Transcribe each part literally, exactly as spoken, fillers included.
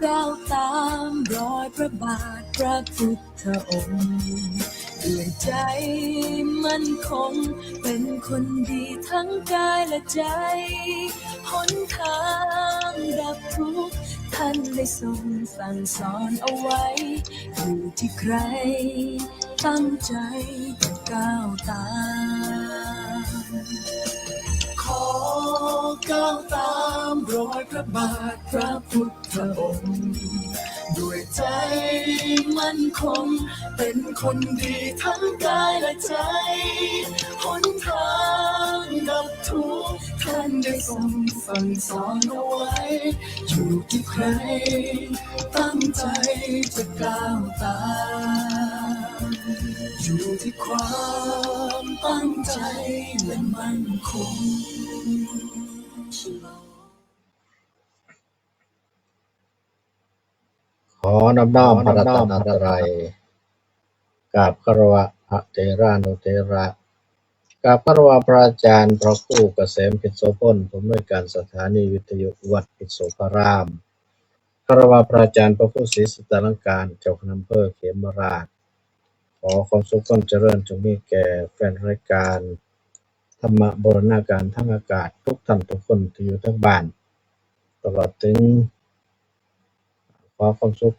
ก้าวตามรอยพระบาทพระพุทธองค์ ด้วยใจมั่นคง เป็นคนดีทั้งกายและใจ หนทางดับทุกข์ท่านได้ทรงสั่งสอนเอาไว้ อยู่ที่ใครตั้งใจจะก้าวตาม ขอก้าวตามรอยพระบาทพระพุทธองค์ ด้วยใจมั่นคง เป็นคนดีทั้งกายและใจ หนทางดับทุกข์ท่านได้ทรงสั่งสอนเอาไว้ อยู่ที่ใครตั้งใจจะก้าวตาม อยู่ที่ความตั้งใจและมั่นคง ขอนอบน้อมพระรัตนตรัย กราบคารวะพระเถรานุเถระ กราบคารวะพระอาจารย์พระครูเกษมพิษโสพล ผู้อำนวยการสถานีวิทยุวัดพิษโสพาราม คารวะพระอาจารย์พระครูศรีสุตตาลังการ เจ้าคณะอำเภอเขมราช ขอความสุขความเจริญจงมีแก่แฟนรายการธรรมบูรณาการทางอากาศทุกท่านทุกคนที่อยู่ทางบ้าน ตลอดถึง ขอความสุข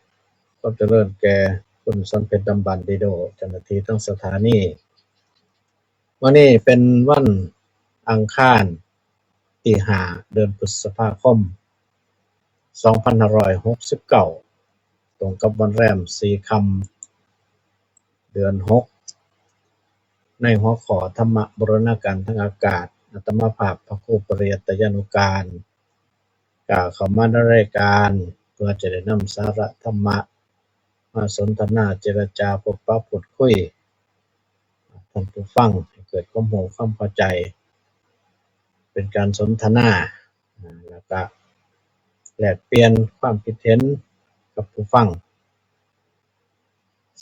ความเจริญแก่คุณสันเพชรดำบันดีโด เจ้าหน้าที่ทั้งสถานี วันนี้เป็นวันอังคารที่ห้า เดือนพฤษภาคม สองพันห้าร้อยหกสิบเก้า ตรงกับวันแรมสี่ค่ำ เดือนหก ในหัวข้อธรรมบูรณาการทางอากาศ อาตมาภาพพระครูปริยัตยานุการ กล่าวเข้ามาในรายการ เพื่อจะได้นำสาระธรรมะ มาสนทนาเจรจาพบปะพูดคุย ท่านผู้ฟังให้เกิดความรู้ความเข้าใจ เป็นการสนทนา แล้วก็แลกเปลี่ยนความคิดเห็นกับผู้ฟัง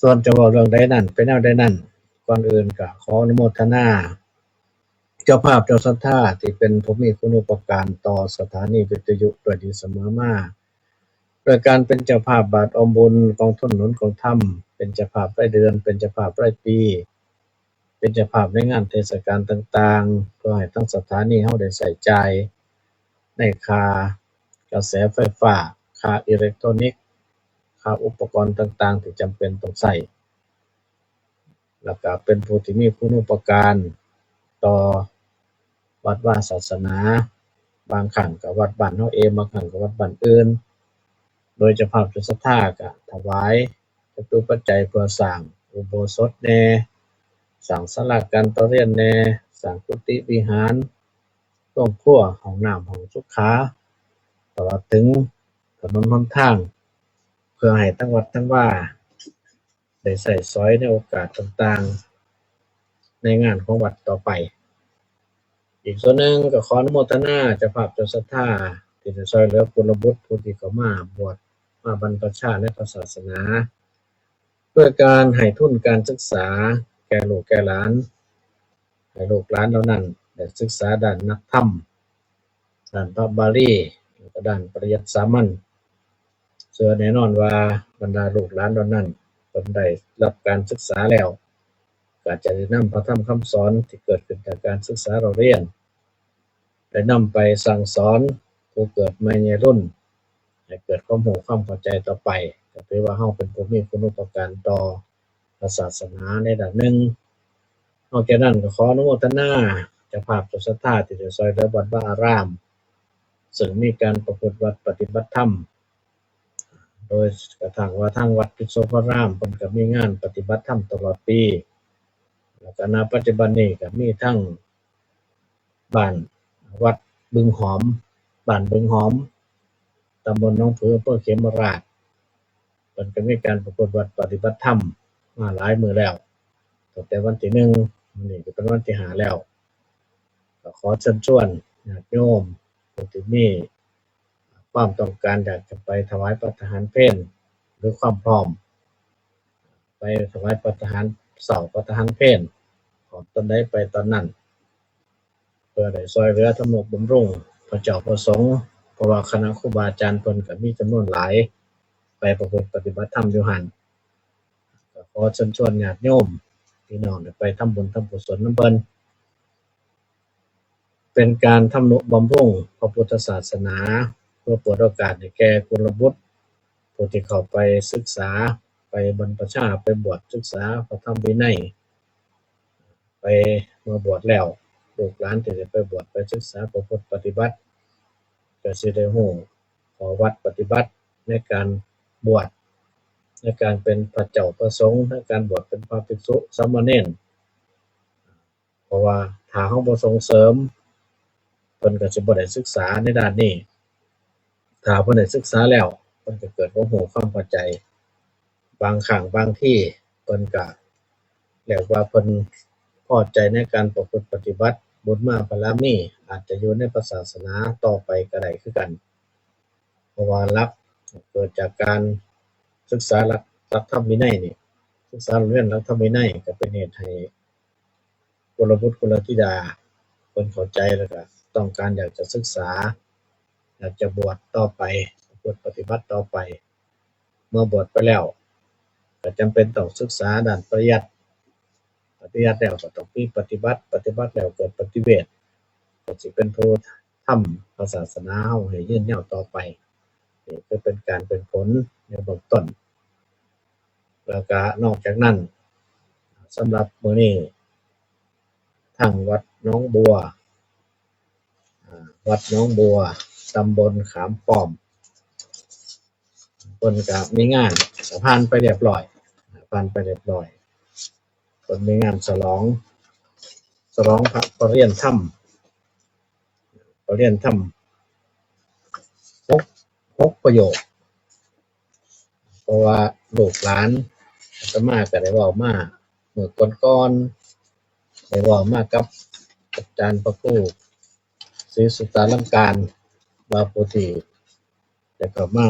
ส่วนจะเว้าเรื่องใดนั้น เป็นแนวใดนั้น ก่อนอื่นก็ขออนุโมทนา เจ้าภาพเจ้าศรัทธาที่เป็นผู้มีคุณูปการต่อสถานีวิทยุด้วยดีเสมอมา โดยการเป็นเจ้าภาพบาทออมบุญ กองทุนหนุนกองธรรม เป็นเจ้าภาพรายเดือน เป็นเจ้าภาพรายปี เป็นเจ้าภาพในงานเทศกาลต่างๆ เพื่อให้ทั้งสถานีเฮาได้ใช้จ่ายในค่ากระแสไฟฟ้า ค่าอิเล็กทรอนิกส์ ค่าอุปกรณ์ต่างๆ ที่จำเป็นต้องใช้ แล้วก็เป็นผู้ที่มีคุณูปการต่อวัดวาศาสนา บางครั้งก็วัดบ้านเฮาเอง บางครั้งก็วัดบ้านอื่น โดยเจ้าภาพเจ้าศรัทธาก็ถวายจตุปัจจัยเพื่อสร้างอุโบสถแหน่ สร้างศาลาการประเรียนแหน่ สร้างกุฏิวิหาร โรงครัว ห้องน้ำ ห้องสุขา ตลอดถึงถนนหนทาง เพื่อให้ทั้งวัดทั้งวาได้ใช้สอยในโอกาสต่างๆ ในงานของวัดต่อไป อีกส่วนหนึ่งก็ขออนุโมทนาเจ้าภาพเจ้าศรัทธาที่ได้ช่วยเหลือกุลบุตรผู้ที่เข้ามาบวชมาบรรพชาในพระศาสนา ด้วยการให้ทุนการศึกษาแก่ลูกแก่หลาน ให้ลูกหลานเหล่านั้นได้ศึกษาด้านนักธรรม ด้านพระบาลี แล้วก็ด้านปริยัติสามัญ เชื่อแน่นอนว่าบรรดาลูกหลานเหล่านั้นเพิ่นได้รับการศึกษาแล้ว ก็จะได้นำพระธรรมคำสอนที่เกิดขึ้นจากการศึกษาเราเรียน ได้นำไปสั่งสอนผู้เกิดใหม่ในรุ่น ให้เกิดความรู้ความเข้าใจต่อไป ก็ถือว่าเฮาเป็นผู้มีคุณูปการต่อพระศาสนาในด้านหนึ่ง นอกจากนั้นก็ขออนุโมทนาเจ้าภาพเจ้าศรัทธาที่ได้ช่วยเหลือวัดวาอาราม ซึ่งมีการประพฤติวัดปฏิบัติธรรม โดยกระทั่งว่าทางวัดพิษโสพารามเพิ่นก็มีงานปฏิบัติธรรมตลอดปี แล้วก็ณปัจจุบันนี้ก็มีทั้งบ้านวัดบึงหอม บ้านบึงหอม ตำบลหนองผือ อำเภอเขมราช เพิ่นก็มีการประพฤติวัดปฏิบัติธรรมมาหลายมื้อแล้ว ตั้งแต่วันที่หนึ่ง มื้อนี้ก็เป็นวันที่ห้าแล้ว ก็ขอเชิญชวนญาติโยมผู้ที่มีความต้องการอยากจะไปถวายภัตตาหารเพล หรือความพร้อม ไปถวายภัตตาหารเช้าภัตตาหารเพล พร้อมตอนใดไปตอนนั้น เพื่อได้ช่วยเหลือทำนุบำรุงพระเจ้าพระสงฆ์ เพราะว่าคณะครูบาอาจารย์เพิ่นก็มีจำนวนหลาย ไปประพฤติปฏิบัติธรรมอยู่หั่น ก็ขอเชิญชวนญาติโยมพี่น้องได้ไปทำบุญทำกุศลนำเพิ่น เป็นการทำนุบำรุงพระพุทธศาสนา เพื่อเปิดโอกาสให้แก่กุลบุตร ผู้ที่เข้าไปศึกษา ไปบรรพชา ไปบวชศึกษาพระธรรมวินัย ไปมาบวชแล้ว ลูกหลานที่ได้ไปบวชไปศึกษาประพฤติปฏิบัติ ก็สิได้รู้ข้อวัดปฏิบัติในการบวช ในการเป็นพระเจ้าพระสงฆ์ ในการบวชเป็นพระภิกษุสามเณร เพราะว่าถ้าเราบ่ส่งเสริม เพิ่นก็สิบ่ได้ศึกษาในด้านนี้ ถ้าเพิ่นได้ศึกษาแล้ว เพิ่นก็เกิดความรู้ความเข้าใจ บางครั้งบางทีเพิ่นก็เรียกว่าเพิ่นพอใจในการประพฤติปฏิบัติบุญมาบารมี อาจจะอยู่ในพระศาสนาต่อไปก็ได้คือกัน เพราะว่าหลักเกิดจากการศึกษาหลักหลักธรรมวินัยนี่ ศึกษาเรียนหลักธรรมวินัยก็เป็นเหตุให้ กุลบุตรกุลธิดาเพิ่นเข้าใจแล้วก็ต้องการอยากจะศึกษา อยากจะบวชต่อไป บวชปฏิบัติต่อไป เมื่อบวชไปแล้ว ก็จำเป็นต้องศึกษาด้านปริยัติ ปริยัติแล้วก็ต้องมีปฏิบัติ ปฏิบัติแล้วเกิดปฏิเวท ก็สิเป็นผู้ทำพระศาสนาเฮาให้ยืนยาวต่อไป นี่คือเป็นการเป็นผลในเบื้องต้น แล้วก็นอกจากนั้น สำหรับมื้อนี้ ทางวัดหนองบัว อ่า วัดหนองบัว ตำบลขามป้อม เพิ่นก็มีงาน ก็ผ่านไปเรียบร้อย ผ่านไปเรียบร้อย เพิ่นมีงานฉลอง ฉลองพระประเรียนธรรม ประเรียนธรรม หก หกประโยค เพราะว่าลูกหลานอาตมาก็ได้เว้ามาเมื่อก่อนๆ ได้เว้ามากับอาจารย์พระครูศรีสุตาลังการ ว่าผู้ที่ได้เข้ามา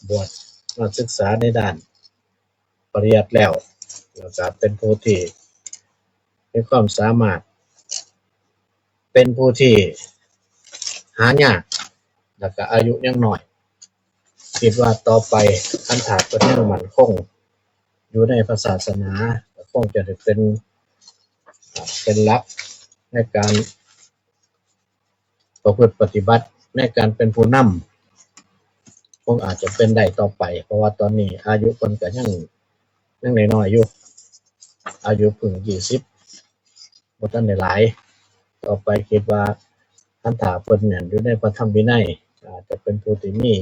บวชมาศึกษาในด้านปริยัติแล้ว แล้วก็เป็นผู้ที่มีความสามารถ เป็นผู้ที่หายาก แล้วก็อายุยังน้อย คิดว่าต่อไปคันถ้าเพิ่นยังมั่นคงอยู่ในพระศาสนา ก็คงจะได้เป็น เป็นหลักในการประพฤติปฏิบัติ ในการเป็นผู้นำ คงอาจจะเป็นได้ต่อไป เพราะว่าตอนนี้อายุเพิ่นก็ยัง ยังน้อยๆอยู่ อายุเพิ่งยี่สิบ บ่ทันได้หลาย ต่อไปคิดว่าคันถ้าเพิ่นแน่นอยู่ในพระธรรมวินัย อาจจะเป็นผู้ที่มี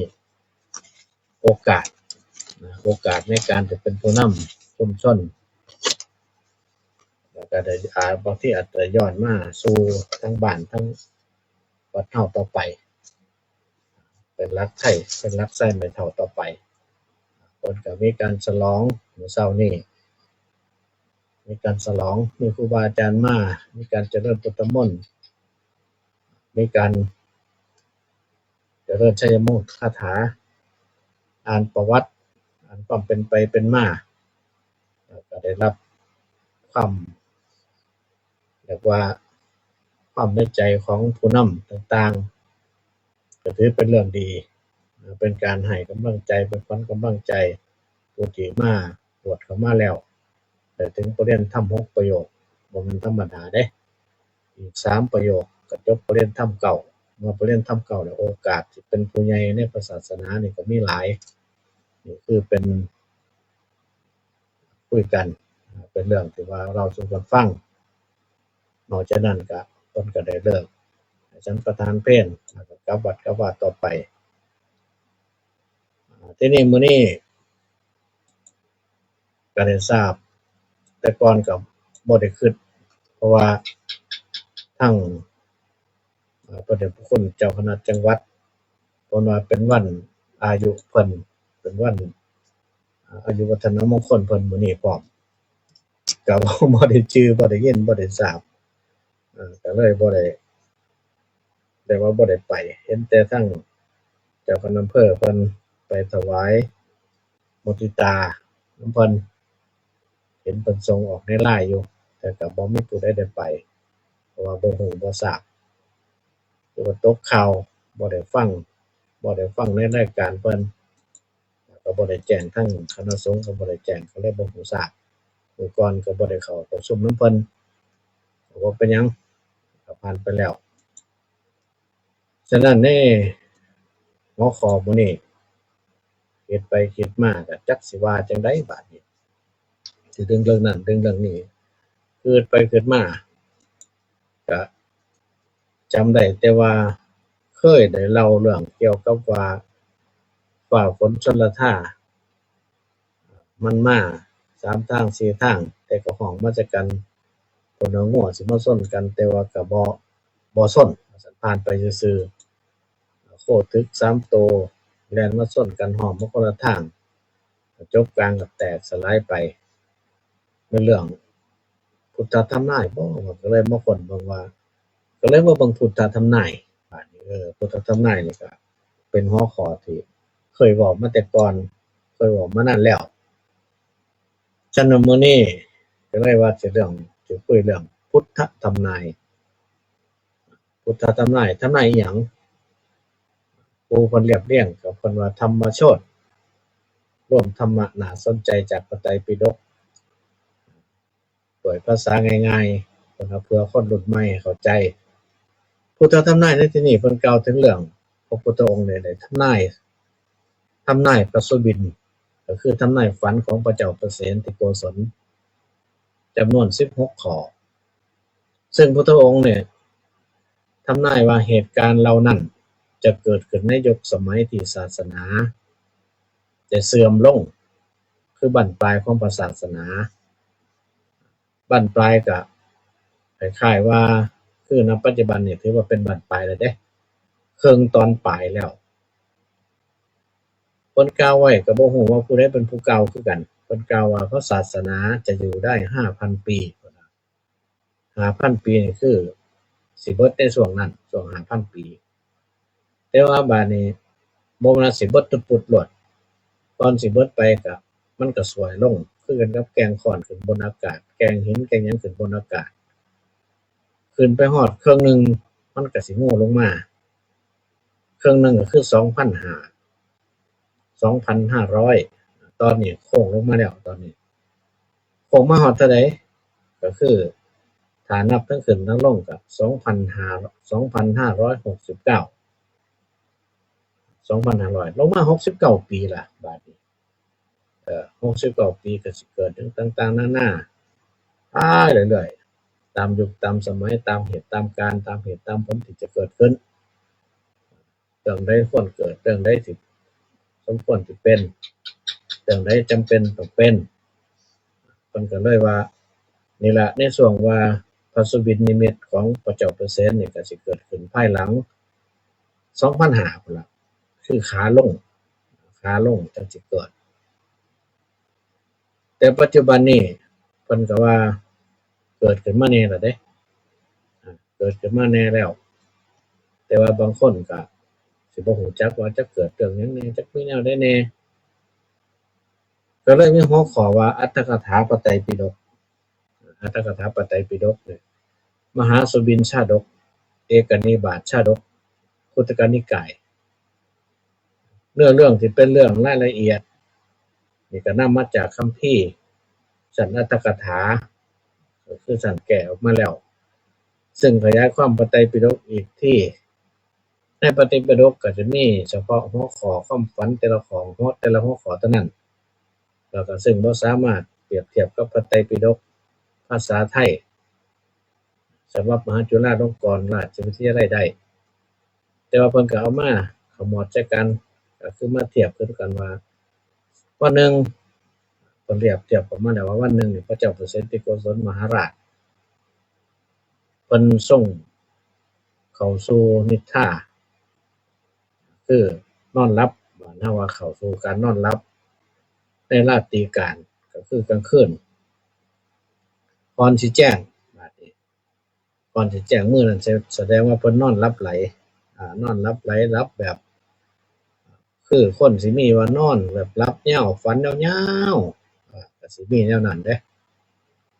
โอกาส โอกาสในการจะเป็นผู้นำชุมชน แล้วก็ได้ อ่า บางทีอาจจะย้อนมาสู่ทั้งบ้านทั้งวัดเฮาต่อไป เป็นหลักไทย เป็นหลักไส้แม่เฒ่าต่อไป เพิ่นก็มีการฉลองมื้อเช้านี้ มีการฉลอง มีครูบาอาจารย์มา มีการเจริญพุทธมนต์ มีการเจริญชัยมงคลคาถา อ่านประวัติ อ่านความเป็นไปเป็นมา แล้วก็ได้รับความ เรียกว่าความในใจของผู้นำต่างๆ ก็ถือเป็นเรื่องดี เป็นการให้กำลังใจ เป็นขวัญกำลังใจ ผู้ที่มาบวชเข้ามาแล้ว ได้ถึงประเรียนธรรมหกประโยค บ่แม่นธรรมดาเด้ อีกสามประโยคก็จบประเรียนธรรมเก้า เมื่อประเรียนธรรมเก้าแล้ว โอกาสที่เป็นผู้ใหญ่ในพระศาสนานี่ก็มีหลาย นี่คือเป็น คุยกัน เป็นเรื่องที่ว่าเล่าสู่กันฟัง นอกจากนั้นก็เพิ่นก็ได้เลิกสังฆทานเพล แล้วก็กลับวัดกลับวาต่อไป อ่า ทีนี้มื้อนี้ก็ได้ทราบ แต่ก่อนก็บ่ได้คิด เพราะว่าทั้ง อ่า พระเดชพระคุณเจ้าคณะจังหวัด เพิ่นว่าเป็นวันอายุเพิ่น เป็นวัน อ่า อายุวัฒนมงคลเพิ่นมื้อนี้พร้อม ก็บ่ได้ชื่อ บ่ได้ยิน บ่ได้ทราบ เอ่อ ก็เลยบ่ได้ แต่ว่าบ่ได้ไป เห็นแต่ทั้งเจ้าคณะอำเภอเพิ่นไปถวายมุทิตานำเพิ่น เห็นเพิ่นส่งออกในไลน์อยู่ แต่ก็บ่มีผู้ใดได้ไป เพราะว่าบ่ฮู้บ่ทราบ หรือว่าตกข่าว บ่ได้ฟัง บ่ได้ฟังในรายการเพิ่น แล้วก็ ก็บ่ได้แจ้งทางคณะสงฆ์ ก็บ่ได้แจ้ง ก็เลยบ่ฮู้ทราบ มื้อก่อนก็บ่ได้เข้าประชุมนำเพิ่น ก็บ่เป็นหยัง ก็ผ่านไปแล้ว ฉะนั้นในหัวข้อมื้อนี้ คิดไปคิดมาก็จักสิว่าจั่งใดบาดนี้ สิดึงเรื่องนั้นดึงเรื่องนี้ คิดไปคิดมา ก็จำได้แต่ว่าเคยได้เล่าเรื่องเกี่ยวกับว่าฟ้าฝนชลทา มันมาสามทางสี่ทาง แต่ก็ฮ้องมาจากกัน คนเอางัวสิมาชนกัน แต่ว่าก็บ่ บ่ชน ผ่านไปซื่อๆ โคตรตึกสามโต แล่นมาชนกัน ฮ้องมาคนละทาง จบกลางก็แตกสลายไป เป็นเรื่องพุทธทำนายบ่ ก็เลยมาค้นเบิ่งว่า ก็เลยมาเบิ่งพุทธทำนาย บาดนี้ เออ พุทธทำนายนี่ก็เป็นหัวข้อที่เคยเว้ามาแต่ก่อน เคยเว้ามานานแล้ว ฉะนั้นมื้อนี้ก็เลยว่าสิเรื่อง สิคุยเรื่องพุทธทำนาย พุทธทำนาย ทำนายอิหยัง ปู่เพิ่นเรียบเรียงก็เพิ่นว่าธรรมโชติ รวมธรรมะน่าสนใจจากพระไตรปิฎก ด้วยภาษาง่ายๆ เพิ่นว่าเพื่อคนรุ่นใหม่เข้าใจ พุทธทำนายในที่นี้เพิ่นกล่าวถึงเรื่องพระพุทธองค์เนี่ยได้ทำนาย ทำนายพระสุบิณ ก็คือทำนายฝันของพระเจ้าประเสนที่โกศล จำนวนสิบหกข้อ ซึ่งพุทธองค์เนี่ยทำนายว่าเหตุการณ์เหล่านั้นจะเกิดขึ้นในยุคสมัยที่ศาสนาจะเสื่อมลง คือบั้นปลายของพระศาสนา บั้นปลายก็คล้ายๆว่า คือณปัจจุบันนี่ถือว่าเป็นบั้นปลายแล้วเด้ เคิ่งตอนปลายแล้ว เพิ่นกล่าวไว้ก็บ่ฮู้ว่าผู้ใดเป็นผู้กล่าวคือกัน เพิ่นกล่าวว่าพระศาสนาจะอยู่ได้ห้าพันปี ห้าพันปีนี่คือสิเบิดในช่วงนั้น ช่วงห้าพันปี แต่ว่าบาดนี้บ่แม่นว่าสิเบิดตุ๊ดปุดโลด ก่อนสิเบิดไปก็ มันก็สวยลง คือกันกับแก่งค้อนขึ้นบนอากาศ แก่งหินแก่งหยังขึ้นบนอากาศ ขึ้นไปฮอดเคิ่งหนึ่ง มันก็สิโง่ลงมา เคิ่งหนึ่งก็คือสองพันห้า สองพันห้าร้อย ตอนนี้โค้งลงมาแล้ว ตอนนี้ โค้งมาฮอดเท่าใด ก็คือถ้านับทั้งขึ้นทั้งลงก็สองพันห้า สองพันห้าร้อยหกสิบเก้า สองพันห้าร้อย ลงมาหกสิบเก้าปีละ บาดนี้ เอ่อ หกสิบเก้าปีก็สิเกิดเรื่องต่างๆนานา ไปเรื่อยๆ ตามยุคตามสมัย ตามเหตุตามการณ์ ตามเหตุตามผลที่จะเกิดขึ้น เรื่องใดควรเกิด เรื่องใดที่สมควรที่เป็น เรื่องใดจำเป็นต้องเป็น เพิ่นก็เลยว่า นี่ละ ในช่วงว่าพระสุบิณนิมิตของพระเจ้าประเสนนี่ก็สิเกิดขึ้นภายหลังสองพันห้าพุ้นละ คือขาลง ขาลงจั่งสิเกิด แต่ปัจจุบันนี้เพิ่นก็ว่าเกิดขึ้นมาแน่แล้วเด้ อ่า เกิดขึ้นมาแน่แล้ว แต่ว่าบางคนก็สิบ่ฮู้จักว่าจะเกิดเรื่องหยังแน่ จักมีแนวใดแน่ ก็เลยมีหัวข้อว่าอัตถกถาพระไตรปิฎก อัตถกถาพระไตรปิฎกเนี่ย มหาสุบิณชาดก เอกนิบาตชาดก คุตตกนิกาย เรื่อง เรื่องที่เป็นเรื่องรายละเอียด นี่ก็นำมาจากคัมภีร์ ชั้นอัตถกถา ก็คือชั้นแก้ออกมาแล้ว ซึ่งขยายความพระไตรปิฎกอีกที่ ในพระไตรปิฎกก็จะมีเฉพาะหัวข้อความฝันแต่ละข้อ หัว แต่ละหัวข้อเท่านั้น แล้วก็ซึ่งบ่สามารถเปรียบเทียบกับพระไตรปิฎกภาษาไทย ฉบับมหาจุฬาลงกรณราชวิทยาลัยได้ แต่ว่าเพิ่นก็เอามาขมวดใส่กัน ก็คือมาเทียบคือกันว่า วันหนึ่ง เพิ่นเรียบเทียบออกมาแล้วว่าวันหนึ่งนี่พระเจ้าประเสนที่โกศลมหาราช เพิ่นทรงเข้าสู่นิทรา คือนอนหลับ บ้านเฮาว่าเข้าสู่การนอนหลับ ในราตรีกาล ก็คือกลางคืน ก่อนสิแจ้ง บาดนี้ ก่อนสิแจ้งมื้อนั้น แส- แสดงว่าเพิ่นนอนหลับไหล อ่า นอนหลับไหล หลับแบบ คือคนสิมีว่านอนแบบหลับยาว ฝันยาวๆ อ่า ก็สิมีแนวนั้นเด้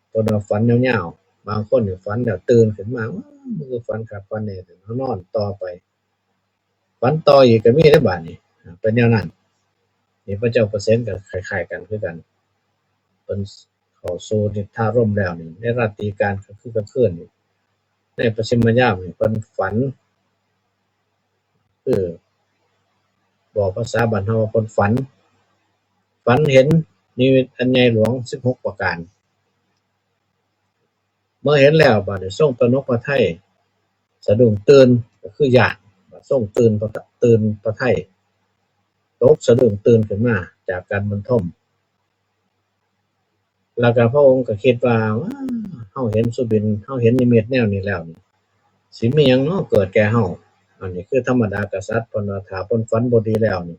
เพิ่นว่าฝันยาวๆ บางคนนี่ฝันแล้วตื่นขึ้นมา "ว้า มันคือฝันคักฝันแน่" แต่นอนต่อไป ฝันต่ออีกก็มีเด้บาดนี้ อ่า เป็นแนวนั้น ใน นี่พระเจ้าประเสนก็คล้ายๆกันคือกัน เพิ่นเข้าสู่นิทรารมแล้วนี่ ในราตรีกาลก็คือกลางคืนนี่ ในปัจฉิมยามนี่เพิ่นฝัน คือบอกภาษาบ้านเฮาว่าเพิ่นฝัน ฝันเห็นนิมิตอันใหญ่หลวงสิบหกประการ เมื่อเห็นแล้วบาดนี้ทรงตระหนกพระทัย สะดุ้งตื่น ก็คือย้าน ทรงตื่นพระ ตื่นพระทัย ตกสะดุ้งตื่นขึ้นมาจากการบรรทม แล้วก็พระองค์ก็คิดว่า ว้า เฮาเห็นสุบิน เฮาเห็นนิมิตแนวนี้แล้วนี่ สิมีหยังเนาะเกิดแก่เฮา อันนี้คือธรรมดากษัตริย์ เพิ่นว่าถ้าเพิ่นฝันบ่ดีแล้วนี่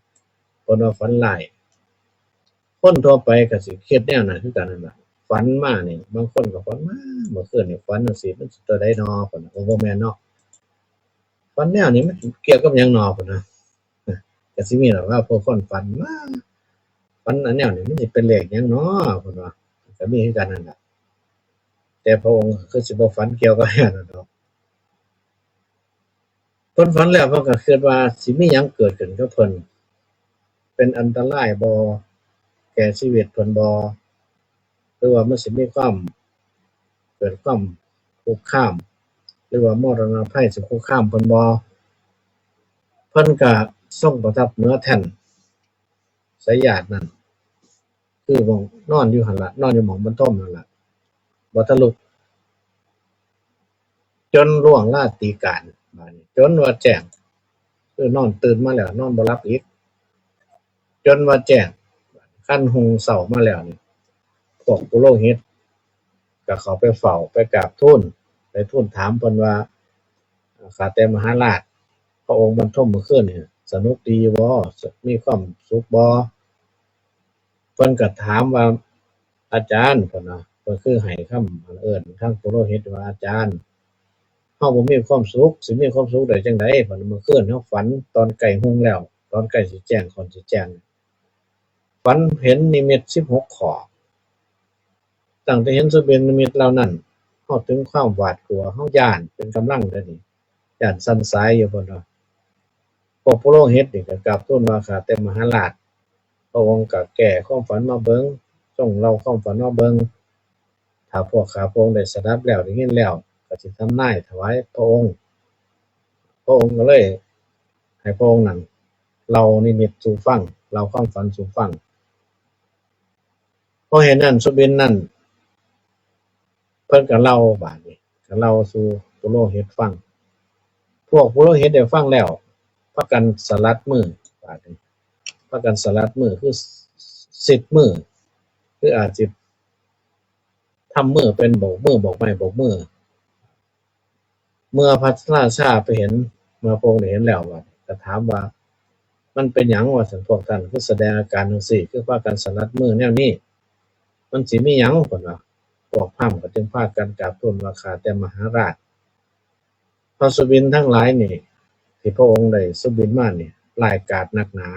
เพิ่นว่าฝันร้าย คนทั่วไปก็สิคิดแนวนั้นคือกันนั่นล่ะ ฝันมานี่ บางคนก็ฝันมา เมื่อคืนนี่ฝันจั่งซี้ มันสิตัวใดน้อ เพิ่นน่ะ โอ้ บ่แม่นเนาะ ฝันแนวนี้มันเกี่ยวกับหยังน้อ เพิ่นนะ ก็สิมีล่ะว่าพวกคนฝันมา ฝันอันแนวนี้มันสิเป็นเลขหยังน้อ เพิ่นว่า ก็มีคือกันนั่นล่ะ แต่พระองค์คือสิบ่ฝันเกี่ยวกับแนวนั้นดอก เพิ่นฝันแล้วเพิ่นก็คิดว่าสิมีหยังเกิดขึ้นกับเพิ่น เป็นอันตรายบ่ แก่ชีวิตเพิ่นบ่ หรือว่ามันสิมีความ เกิดความคุกคาม หรือว่ามรณะภัยสิคุกคามเพิ่นบ่ เพิ่นก็ทรงประทับเหนือแท่นไสยญาตินั่น คือหม่องนอนอยู่หั่นล่ะ นอนอยู่หม่องบรรทมนั่นล่ะ บ่ทันลุก จนล่วงราตรีกาล บาดนี้ จนว่าแจ้ง คือนอนตื่นมาแล้ว นอนบ่หลับอีก จนว่าแจ้ง คันรุ่งเช้ามาแล้วนี่ พวกปุโรหิตก็เข้าไปเฝ้า ไปกราบทูล ไปทูลถามเพิ่นว่า ข้าแต่มหาราช พระองค์บรรทมเมื่อคืนนี่ สนุกดีอยู่บ่ มีความสุขบ่ เพิ่นก็ถามว่า อาจารย์ เพิ่นว่า เพิ่นคือให้คำเอิ้นทางปุโรหิตว่า อาจารย์ เฮาบ่มีความสุข สิมีความสุขได้จั่งใด เพิ่น เมื่อคืนเฮาฝันตอนใกล้ฮุ่งแล้ว ตอนใกล้สิแจ้ง ค่อนสิแจ้ง ฝันเห็นนิมิตสิบหกข้อ ตั้งแต่เห็นสุบินนิมิตเหล่านั้น เฮาถึงความหวาดกลัว เฮาย้านเป็นกำลังเด้อนี่ ย้านสั่นสายอยู่ เพิ่นว่า พวกปุโรหิตนี่ก็กราบทูลว่า ข้าแต่มหาราช พระองค์ก็แก้ความฝันมาเบิ่ง ทรงเล่าความฝันมาเบิ่ง ถ้าพวกข้าพระองค์ได้สดับแล้ว ได้ยินแล้ว ก็สิทำนายถวายพระองค์ พระองค์ก็เลยให้พระองค์นั้นเล่านิมิตสู่ฟัง เล่าความฝันสู่ฟัง เพราะเหตุนั้นสุบินนั้น เพิ่นก็เล่า บาดนี้ก็เล่าสู่ปุโรหิตฟัง พวกปุโรหิตได้ฟังแล้ว พากันสลัดมือ บาดนี้ พากันสลัดมือ คือสิดมือ คืออาจสิทำมือเป็นโบกมือ โบกไม้ โบกมือ เมื่อพระราชาไปเห็น เมื่อพระองค์ได้เห็นแล้วว่า ก็ถามว่า มันเป็นหยังว่าซั่น พวกท่านคือแสดงอาการจั่งซี้ คือพากันสลัดมือแนวนี้ มันสิมีหยัง เพิ่นว่า พวกพราหมณ์ก็จึงพากันกราบทูลว่า ข้าแต่มหาราช พระสุบินทั้งหลายนี่ ที่พระองค์ได้สุบินมานี่ ร้ายกาจนักหนา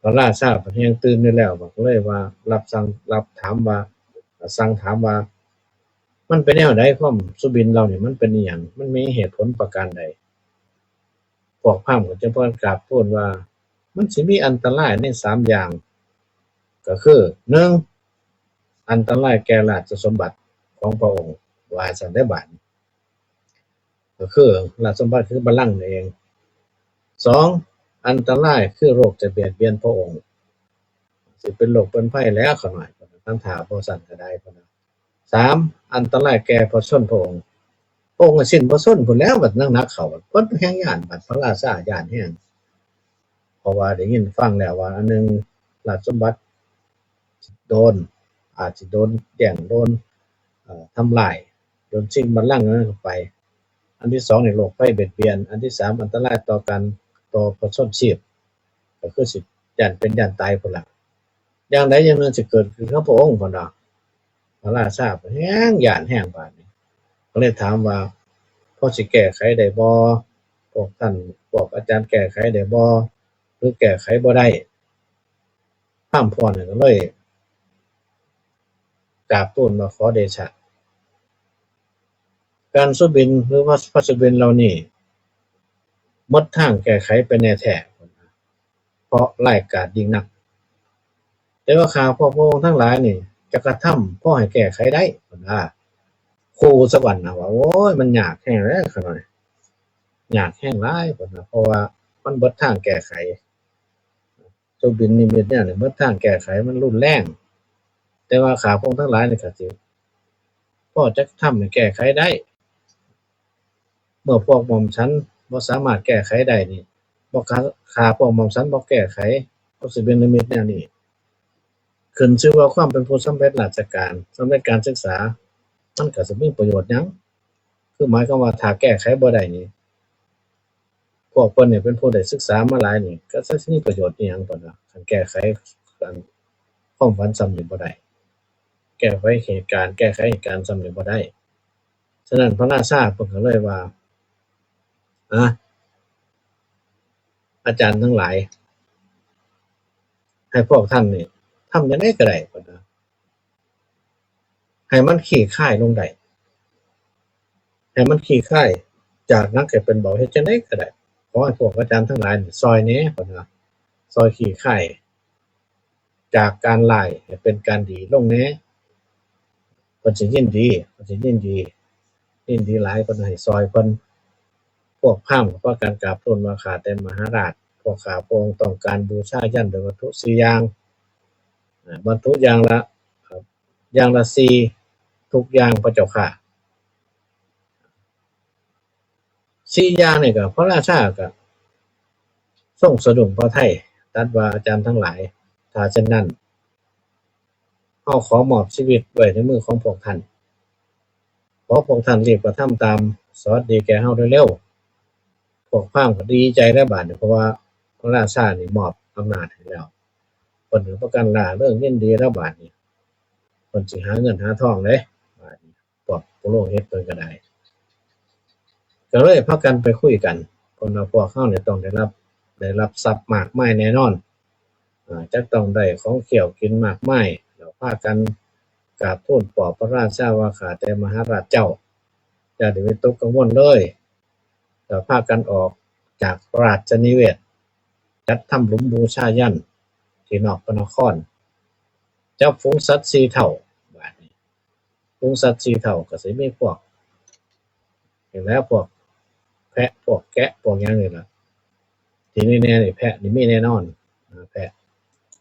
พระราชาเพิ่นแฮ่งตื่นอยู่แล้ว ก็เลยว่ารับสั่ง รับถามว่า สั่งถามว่า มันเป็นแนวใด ความสุบินเหล่านี้มันเป็นอิหยัง มันมีเหตุผลประการใด พวกพราหมณ์ก็จึงพากันกราบทูลว่า มันสิมีอันตรายในสามอย่าง ก็คือ หนึ่ง อันตรายแก่ราชสมบัติของพระองค์ ว่าซั่นเด้อบาดนี้ ก็คือราชสมบัติคือบัลลังก์นั่นเอง สอง อันตรายคือโรคจะเบียดเบียนพระองค์ สิเป็นโรคเป็นภัยแล้วขะน้อย คันถ้าบ่ซั่นก็ได้ เพิ่นว่า สาม อันตรายแก่พระชนม์พระองค์ พระองค์ก็สิ้นพระชนม์พู้นแล้ว บัดหนักๆ เข้า เพิ่นแฮ่งย้าน บัดพระราชาย้านแฮง เพราะว่าได้ยินฟังแล้วว่า อันหนึ่ง ราชสมบัติโดน อาจสิโดนแย่ง โดน เอ่อ ทำลาย โดนชิงบัลลังก์นั้นไป อันที่สองนี่โรคภัยเบียดเบียน อันที่สามอันตรายต่อการ ต่อพระชนม์ชีพ ก็คือสิย้านเป็นย้านตายพู้นล่ะ อย่างใดอย่างหนึ่งสิเกิดขึ้นกับพระองค์พู้นน่ะ พระราชาแฮ่งย้านแฮงบาดนี้ ก็เลยถามว่า พอสิแก้ไขได้บ่ พวกท่าน พวกอาจารย์แก้ไขได้บ่ หรือแก้ไขบ่ได้ พราหมณ์พวกนั้นก็เลยกราบทูลว่า ขอเดชะ การสุบินหรือว่าพระสุบินเหล่านี้ หมดทางแก้ไขไปแน่แท้ เพราะร้ายกาจยิ่งนัก แต่ว่าข้าพวกพระองค์ทั้งหลายนี่ จะกระทำพอให้แก้ไขได้ เพิ่นว่า คู่ซะก่อนนะว่า โอ้ย มันยากแฮงแล้ว ขะน้อย ยากแฮงหลาย เพิ่นว่า เพราะว่ามันเบิดทางแก้ไข สุบินนิมิตเนี่ย เบิดทางแก้ไข มันรุนแรง แต่ว่าข้าพระองค์ทั้งหลายนี่ก็สิ พอจะทำให้แก้ไขได้ เมื่อพวกหม่อมฉันบ่สามารถแก้ไขได้นี่ บ่ข้า ข้าพวกหม่อมฉันบ่แก้ไข ก็สิเป็นนิมิตแนวนี้ ขึ้นชื่อว่าความเป็นผู้สำเร็จราชการ สำเร็จการศึกษา มันก็สิมีประโยชน์หยัง คือหมายความว่าถ้าแก้ไขบ่ได้นี่ พวกเพิ่นนี่เป็นผู้ได้ศึกษามาหลายนี่ ก็สิมีประโยชน์อิหยัง เพิ่นว่า คันแก้ไข คันความฝันส่ำนี่บ่ได้ แก้ไขเหตุการณ์ แก้ไขเหตุการณ์ส่ำนี่บ่ได้ ฉะนั้นพระราชาเพิ่นก็เลยว่า อะ อาจารย์ทั้งหลาย ให้พวกท่านนี่ทำจั่งใดก็ได้ เพิ่นว่า ให้มันคลี่คลายลงได้ ให้มันคลี่คลาย จากหนักให้เป็นเบา เฮ็ดจั่งใดก็ได้ ขอให้พวกอาจารย์ทั้งหลายนี่ซ่อยแหน่ เพิ่นว่า ซ่อยคลี่คลาย จากการร้ายให้เป็นการดีลงแหน่ เพิ่นสิยินดี เพิ่นสิยินดี ยินดีหลาย เพิ่นให้ซ่อยเพิ่น พวกพราหมณ์ก็พากันกราบทูลว่า ข้าแต่มหาราช พวกข้าพระองค์ต้องการบูชายัญด้วยวัตถุสี่อย่าง อ่า วัตถุอย่างละ ครับ อย่างละสี่ ทุกอย่างพระเจ้าข้า สี่อย่างนี่ก็พระราชาก็ทรงสะดุ้งพระทัย ตรัสว่า อาจารย์ทั้งหลาย ถ้าเช่นนั้น เฮาขอมอบชีวิตไว้ในมือของพวกท่าน ขอพวกท่านรีบกระทำตาม สวัสดีแก่เฮาโดยเร็ว พวกพราหมณ์ก็ดีใจแล้วบาดนี้ เพราะว่าพระราชานี่มอบอำนาจให้แล้ว เพิ่นก็ประกันล่าเริงยินดีแล้วบาดนี้ เพิ่นสิหาเงินหาทองเด้ บาดนี้ พวกปุโรหิตเพิ่นก็ได้ ก็เลยพากันไปคุยกัน เพิ่นว่า พวกเฮาเนี่ยต้องได้รับ ได้รับทรัพย์มากมายแน่นอน อ่า จักต้องได้ของเคี้ยวกินมากมาย แล้วพากันกราบทูลปลอบพระราชาว่า ข้าแต่มหาราชเจ้า อย่าได้วิตกกังวลเลย แล้วพากันออกจากราชนิเวศน์ จัดทำหลุมบูชายัญที่นอกพระนคร จับฝูงสัตว์สี่เท่า บาดนี้ ฝูงสัตว์สี่เท่าก็สิมีพวก เห็นแล้วพวกแพะ พวกแกะ พวกหยังนี่ล่ะ ที่แน่ๆนี่แพะนี่มีแน่นอน อ่า แพะ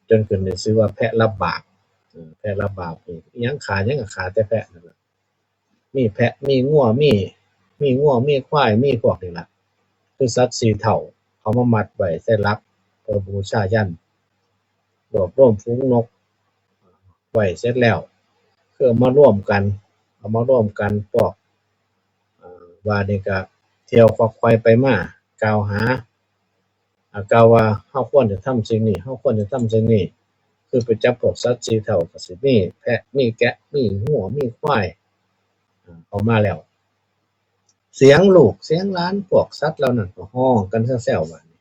จนขึ้นได้ชื่อว่าแพะรับบาป เออ แพะรับบาปนี่อิหยังขาหยังก็ขาแต่แพะนั่นล่ะ มีแพะ มีงัว มี มีงัว มีควาย มีพวกนี่ล่ะ คือสัตว์สี่เท่า เอามามัดไว้ใส่หลัก เพื่อบูชายัญ รวบรวมฝูงนกไว้เสร็จแล้ว คือเอามารวมกัน เอามารวมกันพวก เอ่อ บาดนี้ก็เที่ยวขวักไขว่ไปมา กล่าวหา อ่า กล่าวว่า เฮาควรจะทำสิ่งนี้ เฮาควรจะทำสิ่งนี้ คือไปจับพวกสัตว์สี่เท่า ก็สิมีแพะ มีแกะ มีงัว มีควาย อ่า เอามาแล้ว เสียงลูก เสียงหลาน พวกสัตว์เหล่านั้นก็ฮ้องกันแซวๆ บาดนี้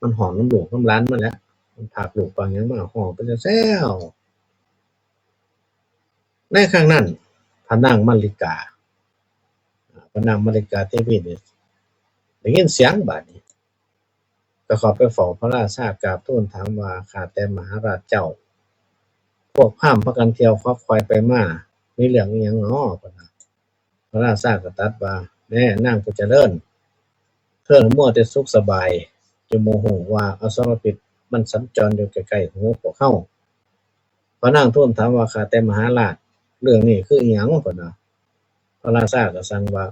มันฮ้องนำลูกนำหลานมันแหละ มันพรากลูกพรากหยังมาฮ้องกันแซวๆ ในครั้งนั้น พระนางมัลลิกา อ่า พระนางมัลลิกาเทวีนี่ได้ยินเสียงบาดนี้ ก็เข้าไปเฝ้าพระราชากราบทูลถามว่า ข้าแต่มหาราชเจ้า พวกพราหมณ์พากันเที่ยวขวักไขว่ไปมา มีเรื่องอิหยังน้อ เพิ่นว่า พระราชาก็ตรัสว่า แน่นางผู้เจริญ เธอมัวแต่สุขสบาย จนบ่ฮู้ว่าอสรพิษมันสัญจรอยู่ใกล้ๆหูพวกเฮา พระนางทูลถามว่า ข้าแต่มหาราช เรื่องนี้คืออิหยัง เพิ่นว่า พระราชาก็สั่งว่า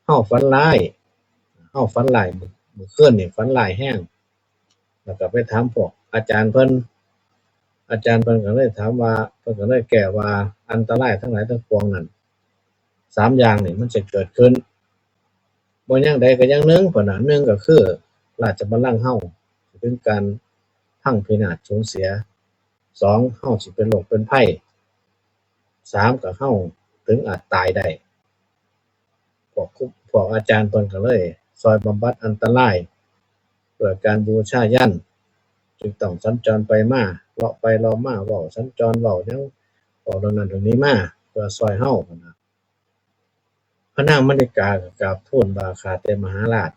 เฮาฝันร้าย เฮาฝันร้าย มื้อ มื้อคืนนี่ฝันร้ายแฮง แล้วก็ไปถามพวกอาจารย์เพิ่น อาจารย์เพิ่นก็เลยถามว่า เพิ่นก็เลยแก้ว่า อันตรายทั้งหลายทั้งปวงนั่น สามอย่างนี่มันจะเกิดขึ้น บ่อย่างใดก็อย่างหนึ่ง เพิ่นน่ะ หนึ่งก็คือ ราชบัลลังก์เฮาสิถึงการพังพินาศสูญเสีย สอง เฮาสิเป็นโรคเป็นภัย สาม ก็เฮาถึงอาจตายได้ พวกครู พวกอาจารย์เพิ่นก็เลยซ่อยบำบัดอันตราย ด้วยการบูชายัญ จึงต้องสัญจรไปมา เลาะไปเลาะมา เว้าสัญจร เว้าหยัง เว้าเรื่องนั้นเรื่องนี้มา เพื่อซ่อยเฮา พระนางมัลลิกาก็กราบทูลว่า ข้าแต่มหาราช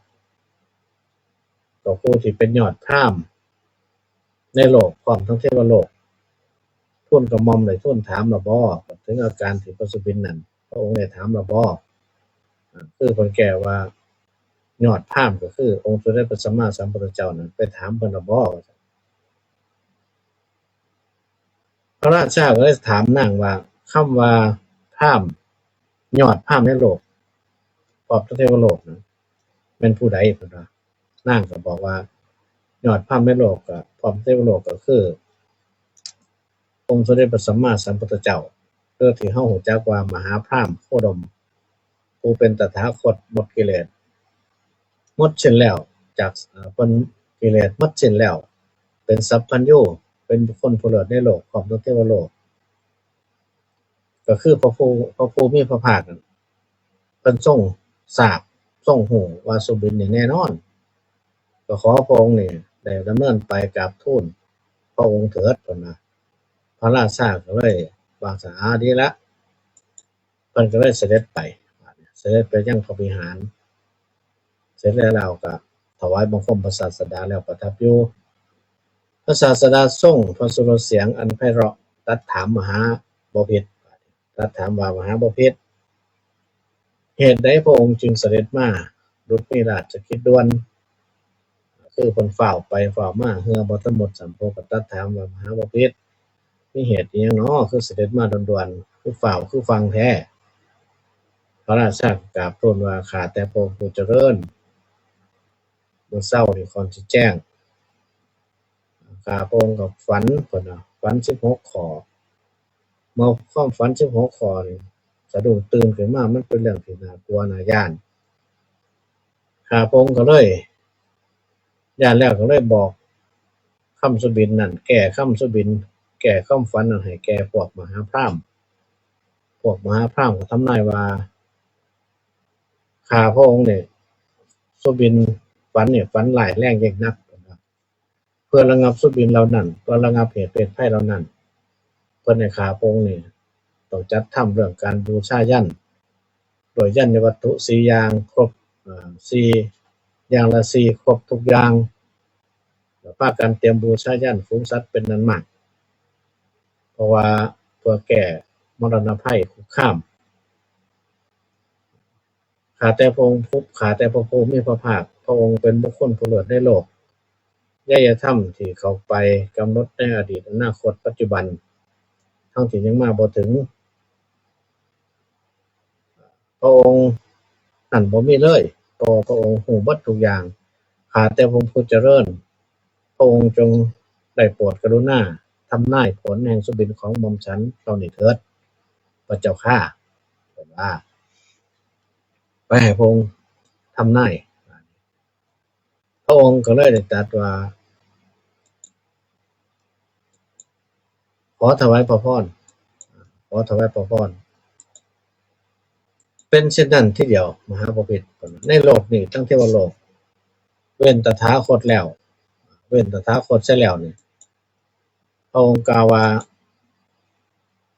ก ก็ผู้ที่เป็นยอดพราหมณ์ในโลก พร้อมทั้งเทวโลก ทูลกระหม่อมได้ทูลถามแล้วบ่ ถึงอาการที่พระสุบินนั้น พระองค์ได้ถามแล้วบ่ อ่า คือเพิ่นแก้ว่า ยอดพราหมณ์ก็คือองค์สมเด็จพระสัมมาสัมพุทธเจ้านั้น ไปถามเพิ่นแล้วบ่ พระราชาก็เลยถามนางว่า คำว่าพราหมณ์ ยอดพราหมณ์ในโลก พร้อมทั้งเทวโลกนั้น แม่นผู้ใด เพิ่นว่า นางก็บอกว่า ยอดพราหมณ์ในโลกก็ พร้อมทั้งเทวโลกก็คือ องค์สมเด็จพระสัมมาสัมพุทธเจ้า หรือที่เฮารู้จักว่ามหาพราหมณ์โคดม ผู้เป็นตถาคตหมดกิเลส หมดสิ้นแล้ว จาก เอ่อ เพิ่นกิเลสหมดสิ้นแล้ว เป็นสัพพัญญู เป็นบุคคลผู้เลิศในโลก พร้อมทั้งเทวโลก ก็คือพระผู้ พระผู้มีพระภาคนั้น เพิ่นทรงทราบ ทรงรู้ว่าสุบินนี่แน่นอน ก็ขอพระองค์นี่ได้ดำเนินไปกราบทูลพระองค์เถิด เพิ่นว่า พระราชาก็เลยว่า สาดีละ เพิ่นก็เลยเสด็จไป เสด็จไปยังพระวิหาร เสร็จแล้วก็ถวายบังคมพระศาสดาแล้วประทับอยู่ พระศาสดาทรงพระสุรเสียงอันไพเราะตรัสถามมหาบพิตร ตรัสถามว่ามหาบพิตร เหตุใดพระองค์จึงเสด็จมา ดุจมีราชกิจด่วน คือเพิ่นฟ้าวไปฟ้าวมา เฮือบ่ทันหมดซ้ำ พระองค์ก็ตรัสถามว่ามหาบพิตร มีเหตุอิหยังน้อ คือเสด็จมาด่วนๆ คือฟ้าวคือฟั่งแท้ พระราชากราบทูลว่า ข้าแต่พระองค์ผู้เจริญ มื้อเช้านี่ก่อนสิแจ้ง ข้าพระองค์ก็ฝัน เพิ่นว่า ฝันสิบหกข้อ เมื่อความฝันสิบหกข้อนี่ สะดุ้งตื่นขึ้นมา มันเป็นเรื่องที่น่ากลัวน่าย้าน ข้าพระองค์ก็เลย ย้านแล้วก็เลยบอกคำสุบินนั้น แก้คำสุบิน แก้ความฝันนั้นให้แก่พวกมหาพราหมณ์ พวกมหาพราหมณ์ก็ทำนายว่า ข้าพระองค์เนี่ย สุบินฝันเนี่ย ฝันร้ายแรงยิ่งนัก เพื่อระงับสุบินเหล่านั้น เพื่อระงับเหตุเพศภัยเหล่านั้น เพิ่นให้ข้าพระองค์นี่ต้องจัดทำเรื่องการบูชายัญ โดยยัญวัตถุสี่อย่างครบ เอ่อ สี่ อย่างละสี่ ครบทุกอย่าง แล้วพากันเตรียมบูชายัญฝูงสัตว์เป็นนั้นมาก เพราะว่าเพื่อแก้มรณภัยคุกคาม ข้าแต่พระองค์ผู้ ข้าแต่พระผู้มีพระภาค พระองค์เป็นบุคคลผู้เลิศในโลก ญาณธรรมที่เข้าไปกำหนดในอดีต อนาคต ปัจจุบัน ทั้งที่ยังมาบ่ถึง พระองค์นั้นบ่มีเลย เพราะว่าพระองค์รู้หมดทุกอย่าง ข้าแต่พระองค์ผู้เจริญ พระองค์จงได้โปรดกรุณาทำนายผลแห่งสุบินของหม่อมฉันเหล่านี้เถิด พระเจ้าข้า เพิ่นว่า ไปให้พระองค์ทำนาย พระองค์ก็เลยได้ตรัสว่า ขอถวายพระพร ขอถวายพระพร เป็นเช่นนั้นทีเดียว มหาบพิตร ในโลกนี้ทั้งเทวโลก เว้นตถาคตแล้ว เว้นตถาคตเสียแล้วนี่ พระองค์กล่าวว่า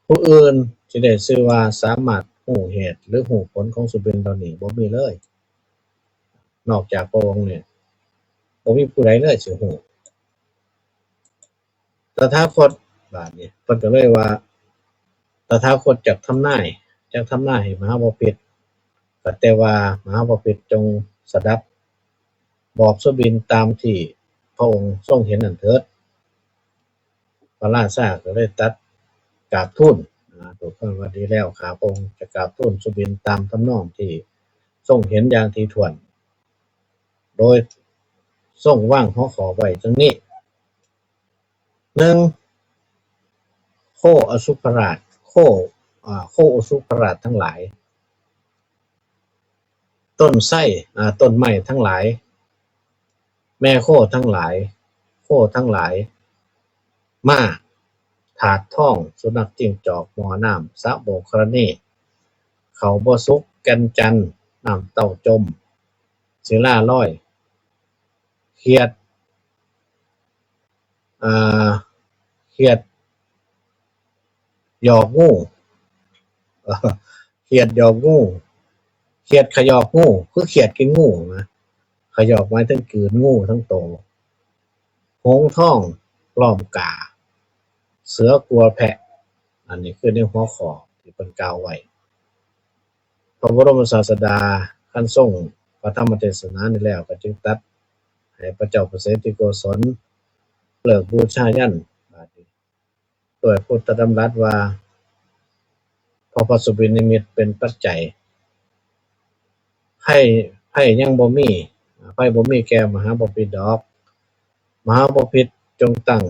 ผู้อื่นที่ได้ชื่อว่าสามารถรู้เหตุหรือรู้ผลของสุบินเหล่านี้บ่มีเลย นอกจากพระองค์เนี่ย บ่มีผู้ใดเลยสิรู้ ตถาคต บาดนี้เพิ่นก็เลยว่า ตถาคตจักทำนาย จักทำนายให้มหาบพิตร ก็แต่ว่ามหาบพิตรจงสดับ บอกสุบินตามที่พระองค์ทรงเห็นนั้นเถิด พระราชาก็เลยตรัสกราบทูล นะ ตัวข้าว่าดีแล้ว ข้าพระองค์จะกราบทูลสุบินตามทำนองที่ทรงเห็นอย่างถี่ถ้วน โดยทรงวางหัวข้อไว้ดังนี้ หนึ่ง โคอสุภราช โค อ่า โคอสุภราชทั้งหลาย ต้นไทร อ่า ต้นไม้ทั้งหลาย แม่โคทั้งหลาย โคทั้งหลาย ม้า ถาดทอง สุนัข จิ้งจอก หม้อน้ำ สระโบก ธรณี ข้าวบ่สุก แก่นจันทน์ น้ำเต้าจม ศิลาลอย เขียด อ่า เขียดหยอกงู เขียดหยอกงู เขียดขยอกงู คือเขียดกินงูนะ ข ยอกหมายถึงกลืนงูทั้งโต หงส์ทองล้อมกา เสือกลัวแพะ อันนี้คือในหัวข้อที่เพิ่นกล่าวไว้ พระบรมศาสดาคันทรงพระธรรมเทศนานี้แล้ว ก็จึงตรัสให้พระเจ้าประเสนทิโกศลเลิกบูชายัญ โดยพุทธดำรัสว่า เพราะพระสุบินนิมิตเป็นปัจจัย ไพร่ ไพร่ยังบ่มี ไพร่บ่มีแก่มหาบพิตรดอก มหาบพิตรจงตั้ง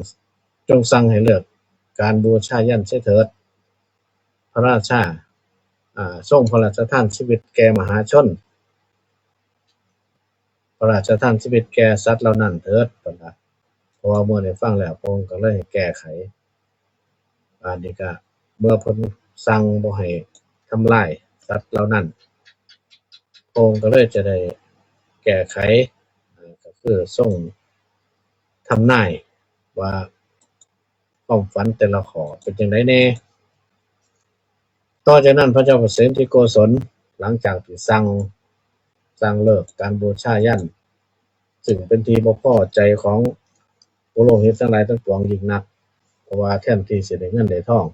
จงสั่งให้เลิกการบูชายัญเสียเถิด พระราชา อ่า ทรงพระราชทานชีวิตแก่มหาชน พระราชทานชีวิตแก่สัตว์เหล่านั้นเถิด เพิ่นว่า เพราะว่าเมื่อได้ฟังแล้ว พระองค์ก็เลยให้แก้ไข อันนี้ก็เมื่อเพิ่นสั่งบ่ให้ทำลายสัตว์เหล่านั้น พระองค์ก็เลยจะได้แก้ไข อ่า ก็คือทรงทำนายว่าความฝันแต่ละข้อเป็นจั่งใดแน่ ต่อจากนั้นพระเจ้าประเสนทิโกศล หลังจากที่สั่ง สั่งเลิกการบูชายัญ ซึ่งเป็นที่บ่พอใจของปุโรหิตทั้งหลายทั้งปวงยิ่งนัก เพราะว่าแทนที่สิได้เงินได้ทอง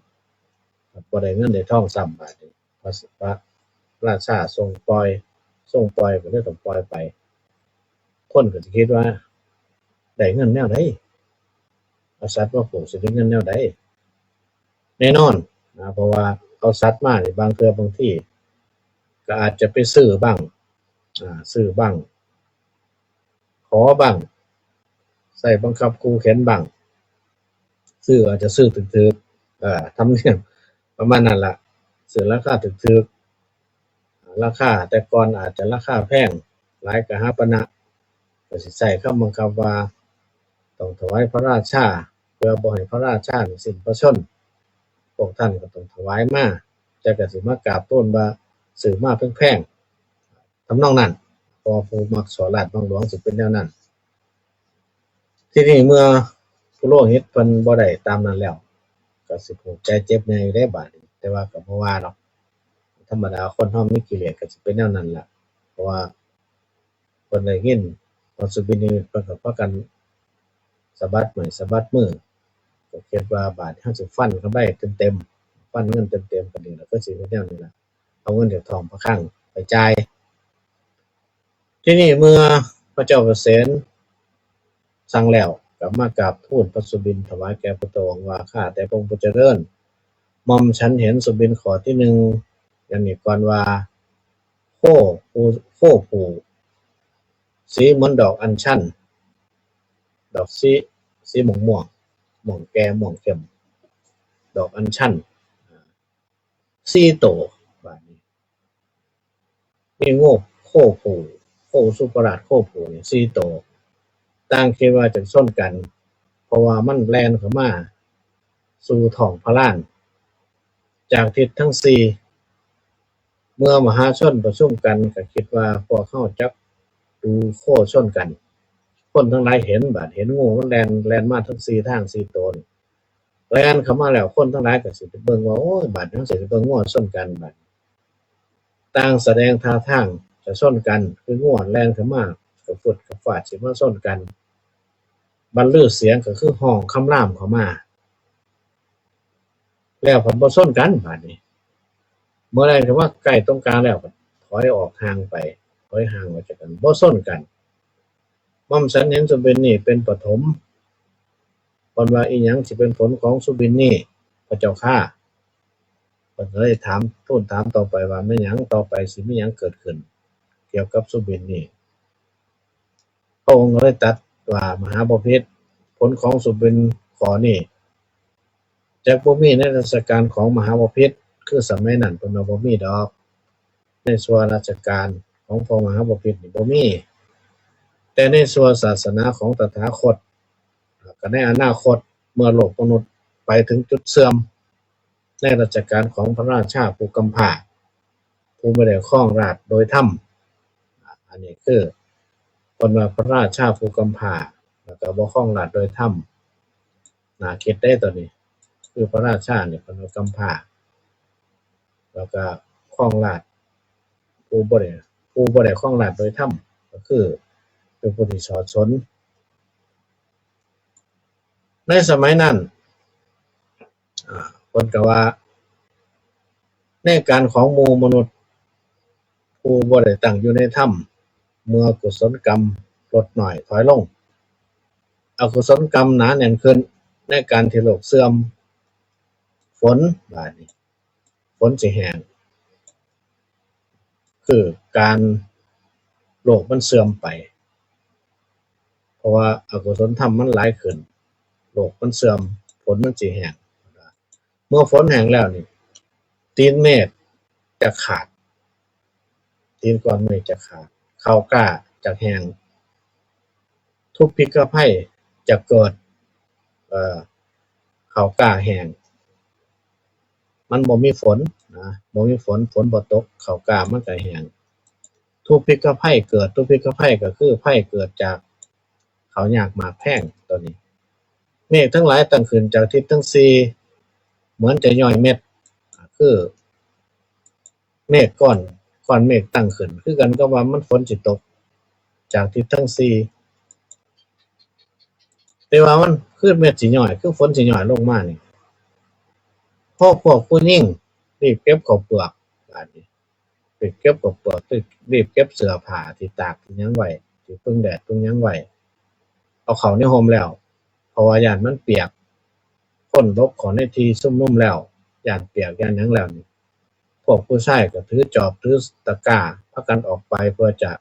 บ่ได้เงินได้ทองซ้ำ บาดนี้พระ พระราชาทรงปล่อย ทรงปล่อยก็เลยต้องปล่อยไป คนก็สิคิดว่า ได้เงินแนวใด เอาสัตว์มาผูกสิได้เงินแนวใด แน่นอนนะ เพราะว่าเอาสัตว์มานี่ บางเทื่อบางทีก็อาจจะไปซื้อบ้าง อ่า ซื้อบ้าง ขอบ้าง ใช้บังคับขู่เข็ญบ้าง ซื้ออาจจะซื้อถืกๆ เอ่อ ทำเนียมประมาณนั้นล่ะ ซื้อราคาถืกๆ ราคาแต่ก่อนอาจจะราคาแพง หลายกะหาปะนะ ก็สิใช้คำบังคับว่า ต้องถวายพระราชา เพื่อบ่ให้พระราชานี่สิ้นพระชนม์ พวกท่านก็ต้องถวายมา แต่ก็สิมากราบทูลว่าซื้อมาแพงๆ ทำนองนั้น เพราะว่าผู้มักส่อราชบังหลวงสิเป็นแนวนั้น ทีนี้เมื่อปุโรหิตเพิ่นบ่ได้ตามนั้นแล้ว ก็สิผูกใจเจ็บแน่อยู่เด้บาดนี้ แต่ว่าก็บ่ว่าดอก ธรรมดาคนเฮามีกิเลสก็สิเป็นแนวนั้นล่ะ เพราะว่าเพิ่นได้ยินพระสุบินนิมิต เพิ่นก็พากันสะบัดไม้สะบัดมือ ก็คิดว่าบาดเฮาสิฟันกำไรเต็มๆ ฟันเงินเต็มๆ ก็นี่ล่ะ ก็สิเป็นแนวนี้ล่ะ เอาเงินจากท้องพระคลังไปจ่าย ทีนี้เมื่อพระเจ้าประเสนสั่งแล้ว ก็มากราบทูลพระสุบินถวายแก่พระองค์ว่า ข้าแต่พระองค์ผู้เจริญ หม่อมฉันเห็นสุบินข้อที่หนึ่ง อย่างนี้ก่อนว่า โคผู้ โคผู้ สีเหมือนดอกอัญชัน ดอกสี สีม่วงม่วง ม่วงแก่ม่วงเข้ม ดอกอัญชัน สี่โต บาดนี้ มีงูโคผู้ โคสุปราชโคผู้นี่สี่โต ต่างคิดว่าจะชนกัน เพราะว่ามันแล่นเข้ามาสู่ท้องพระลาน จากทิศทั้งสี่ เมื่อมหาชนประชุมกันก็คิดว่าพวกเฮาจักดูโคชนกัน คนทั้งหลายเห็น บาดเห็นงูมันแล่น แล่นมาทั้งสี่ทางสี่โตนี่ แล่นเข้ามาแล้ว คนทั้งหลายก็สิไปเบิ่งว่า โอ้ย บาดนี้สิไปเบิ่งงัวชนกัน บาดต่างแสดงท่าทางจะชนกัน คืองัวแล่นเข้ามา กระฟุดกระฟาดสิมาชนกัน บรรลือเสียงก็คือฮ้องคำรามเข้ามา แล้วพันบ่ชนกัน บาดนี้ เมื่อแล่นเข้ามาใกล้ตรงกลางแล้ว ถอยออกห่างไป ถอยห่างออกจากกัน บ่ชนกัน หม่อมฉันเห็นสุบินนี่เป็นปฐม เพิ่นว่า อิหยังสิเป็นผลของสุบินนี่ พระเจ้าข้า เพิ่นก็เลยถาม ทูลถามต่อไปว่า แม่นหยัง ต่อไปสิมีหยังเกิดขึ้น เกี่ยวกับสุบินนี่ พระองค์ก็เลยตรัสว่า มหาบพิตร ผลของสุบินข้อนี้ จักบ่มีในรัชกาลของมหาบพิตร คือสมัยนั้นเพิ่นว่าบ่มีดอก ในส่วนรัชกาลของพระมหาบพิตรนี่บ่มี แต่ในส่วนศาสนาของตถาคต ก็ในอนาคตเมื่อโลกมนุษย์ไปถึงจุดเสื่อม ในรัชกาลของพระราชาผู้กำพร้า ผู้บ่ได้ครองราชย์โดยธรรม อันนี้คือเพิ่นว่าพระราชาผู้กำพร้า แล้วก็บ่ครองราชย์โดยธรรม น่าคิดเด้ตัวนี้ คือพระราชาเนี่ยเพิ่นว่ากำพร้า แล้วก็ครองราชย์ ผู้บ่ได้ ผู้บ่ได้ครองราชย์โดยธรรม ก็คือ เป็นผู้ที่สอดสน ในสมัยนั้น อ่า เพิ่นก็ว่า ในการของหมู่มนุษย์ ผู้บ่ได้ตั้งอยู่ในธรรม เมื่อกุศลกรรมลดน้อยถอยลง อกุศลกรรมหนาแน่นขึ้น ในการที่โลกเสื่อม ฝน บาดนี้ ฝนสิแห้ง คือการโลกมันเสื่อมไป เพราะว่าอกุศลธรรมมันหลายขึ้น โลกมันเสื่อม ฝนมันสิแห้ง เมื่อฝนแห้งแล้วนี่ ตีนเมฆจะขาด ตีนก้อนเมฆจะขาด ข้าวกล้าจะแห้ง ทุพพิกภัยจะเกิด เอ่อ ข้าวกล้าแห้ง มันบ่มีฝนนะ บ่มีฝน ฝนบ่ตก ข้าวกล้ามันก็แห้ง ทุพพิกภัยเกิด ทุพพิกภัยก็คือภัยเกิดจากข้าวยากหมากแพง ตัวนี้ เมฆทั้งหลายตั้งขึ้นจากทิศทั้งสี่ เหมือนจะย่อยเม็ด คือ เมฆก้อน ก้อนเมฆตั้งขึ้น คือกันกับว่ามันฝนสิตก จากทิศทั้งสี่ แต่ว่ามันคือเม็ดสิย่อย คือฝนสิย่อยลงมานี่ พอพวกผู้หญิงรีบเก็บข้าวเปลือก บาดนี้ รีบเก็บข้าวเปลือก รีบเก็บเสื้อผ้าที่ตากที่หยังไว้ ที่พึ่งแดดพึ่งหยังไว้ เอาเข้าในฮ่มแล้ว เพราะว่าย้านมันเปียก คนหลบเข้าในที่ชุมนุมแล้ว ย้านเปียกย้านหยังแล้วนี่ พวกผู้ชายก็ถือจอบถือตะกร้า พากันออกไปเพื่อจะ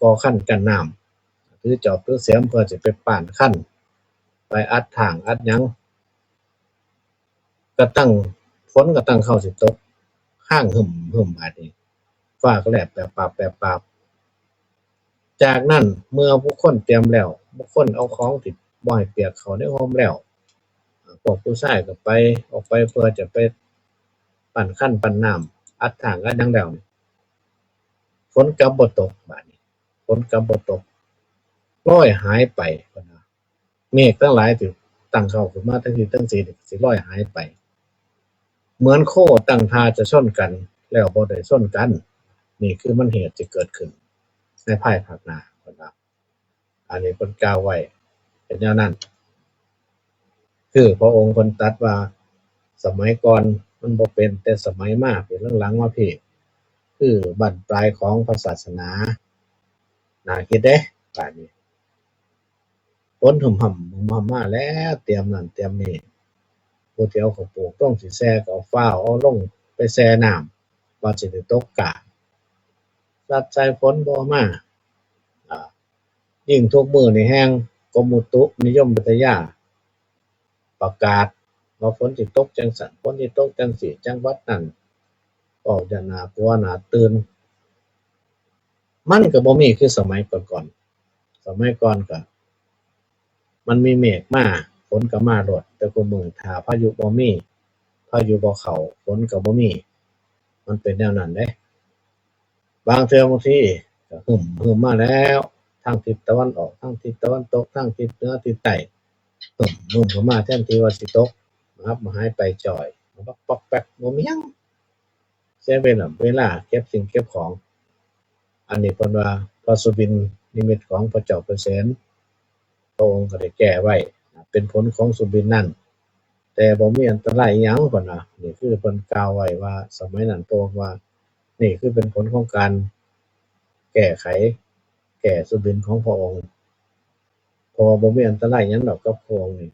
ก่อคันกั้นน้ำ ถือจอบถือเสียมเพื่อจะไปป้านคัน ไปอัดถ่างอัดหยัง ก็ตั้ง ฝนก็ตั้งเข้าสิตก ฮ้างหึ่มหึ่ม บาดนี้ ฟ้าก็แลบแปบปาบแปบปาบ จากนั้นเมื่อผู้คนเตรียมแล้ว ผู้คนเอาของที่บ่ให้เปียกเข้าในฮ่มแล้ว พวกผู้ชายก็ไป ออกไปเพื่อจะไปป้านคันป้านน้ำ อัดถ่างอัดหยังแล้วนี่ ฝนกลับบ่ตก บาดนี้ ฝนกลับบ่ตก ลอยหายไป เพิ่นว่า เมฆทั้งหลายที่ตั้งเข้าขึ้นมาทั้งสี่ทั้งสี่นี่ก็สิลอยหายไป เหมือนโคตั้งท่าจะชนกัน แล้วบ่ได้ชนกัน นี่คือมันเหตุที่เกิดขึ้นในภายภาคหน้า เพิ่นว่า อันนี้เพิ่นกล่าวไว้เป็นแนวนั้น คือพระองค์เพิ่นตรัสว่า สมัยก่อนมันบ่เป็น แต่สมัยมาพี้ หลังๆมาพี้ คือบั้นปลายของพระศาสนา น่าคิดเด้ บาดนี้ ฝนหึ่มหำหึ่มหำมาแล้ว เตรียมนั่นเตรียมนี่ ผู้ที่เอาข้าวปลูกต้องสิแช่ก็เอาฟ้าวเอาลงไปแช่น้ำ ว่าสิได้ตกกา สัดสายฝนบ่มา อ่า ยิ่งทุกมื้อนี่แฮ่งกรมอุตุนิยมวิทยา ประกาศว่าฝนสิตกจังซั่น ฝนสิตกจังซี่ จังหวัดนั้น ออกจะน่ากลัวน่าตื่น มันก็บ่มีคือสมัยก่อนๆ สมัยก่อนก็ มันมีเมฆมา ฝนก็มาโลด แต่คุมื้อถ้าพายุบ่มี พายุบ่เข้า ฝนก็บ่มี มันเป็นแนวนั้นเด้ บางเทื่อบางทีก็หึ่มหึ่มมาแล้ว ทางทิศตะวันออก ทางทิศตะวันตก ทางทิศเหนือทิศใต้ หึ่มหึ่มเข้ามา แทนที่ว่าสิตก มาฮับมาหายไปจ่อย มาป๊อกป๊อกแป๊ก บ่มีหยัง เสียเวลา เวลาเก็บสิ่งเก็บของ อันนี้เพิ่นว่าพระสุบิณนิมิตของพระเจ้าประเสน พระองค์ก็ได้แก้ไว้ เป็นผลของสุบิณนั้น แต่บ่มีอันตรายอิหยัง เพิ่นว่า นี่คือเพิ่นกล่าวไว้ว่า สมัยนั้นพระองค์ว่า นี่คือเป็นผลของการแก้ไข แก้สุบิณของพระองค์ เพราะว่าบ่มีอันตรายหยังดอกกับพระองค์นี่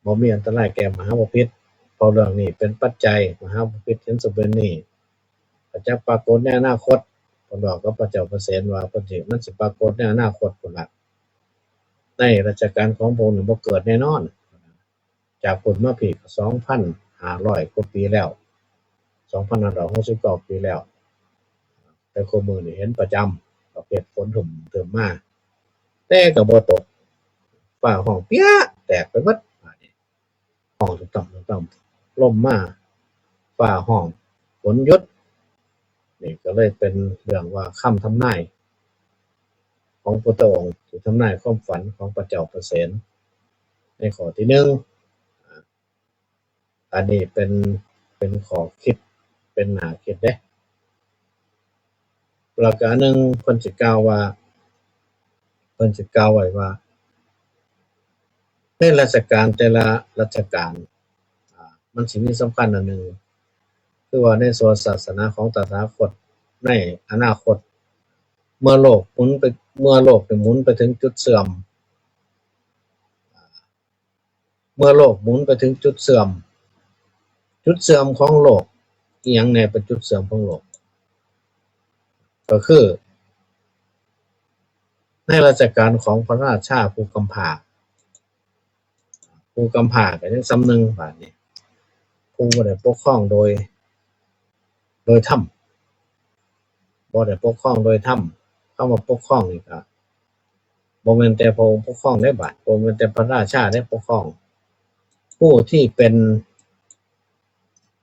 บ่มีอันตรายแก่มหาบพิตร เพราะเรื่องนี้เป็นปัจจัย มหาบพิตรเห็นสุบิณนี้ ก็จะปรากฏในอนาคต เพิ่นบอกกับพระเจ้าประเสนว่า เพิ่นสิ มันสิปรากฏในอนาคตพุ้นละ ในรัชกาลของพระองค์นี่บ่เกิดแน่นอน จากพุ้นมาพี้ก็สองพันห้าร้อยกว่าปีแล้ว สองพันห้าร้อยหกสิบเก้าปีแล้ว แต่คุมื้อนี่เห็นประจำ ประเภทฝนหึ่มเถิ่มมา แต่ก็บ่ตก ฟ้าฮ้องเปี้ยะแตกไปหมด บาดนี้ ฮ้องตุ้มตั้มตุ้มตั้ม ลมมา ฟ้าฮ้อง ฝนหยุด นี่ก็เลยเป็นเรื่องว่าคำทำนายของพุทธองค์ ที่ทำนายความฝันของพระเจ้าประเสน ในข้อที่หนึ่ง อ่า อันนี้เป็น เป็นข้อคิด เป็นน่าคิดเด้ แล้วก็อันหนึ่งเพิ่นสิกล่าวว่า เพิ่นสิกล่าวไว้ว่า ในราชการแต่ละราชการ อ่า มันสิมีสำคัญอันหนึ่ง คือว่าในส่วนศาสนาของตถาคตในอนาคต เมื่อโลกหมุนไป เมื่อโลกเนี่ยหมุนไปถึงจุดเสื่อม เมื่อโลกหมุนไปถึงจุดเสื่อม จุดเสื่อมของโลก อีหยังแน่เป็นจุดเสื่อมของโลก ก็คือ ในรัชกาลของพระราชาผู้กำพร้า ผู้กำพร้าก็ยังส่ำหนึ่ง บาดนี้ ผู้บ่ได้ปกครองโดย โดยธรรม บ่ได้ปกครองโดยธรรม คำว่าปกครองนี่ก็บ่แม่นแต่พระองค์ปกครองเด้ บาด บ่แม่นแต่พระราชาเด้ปกครอง ผู้ที่เป็น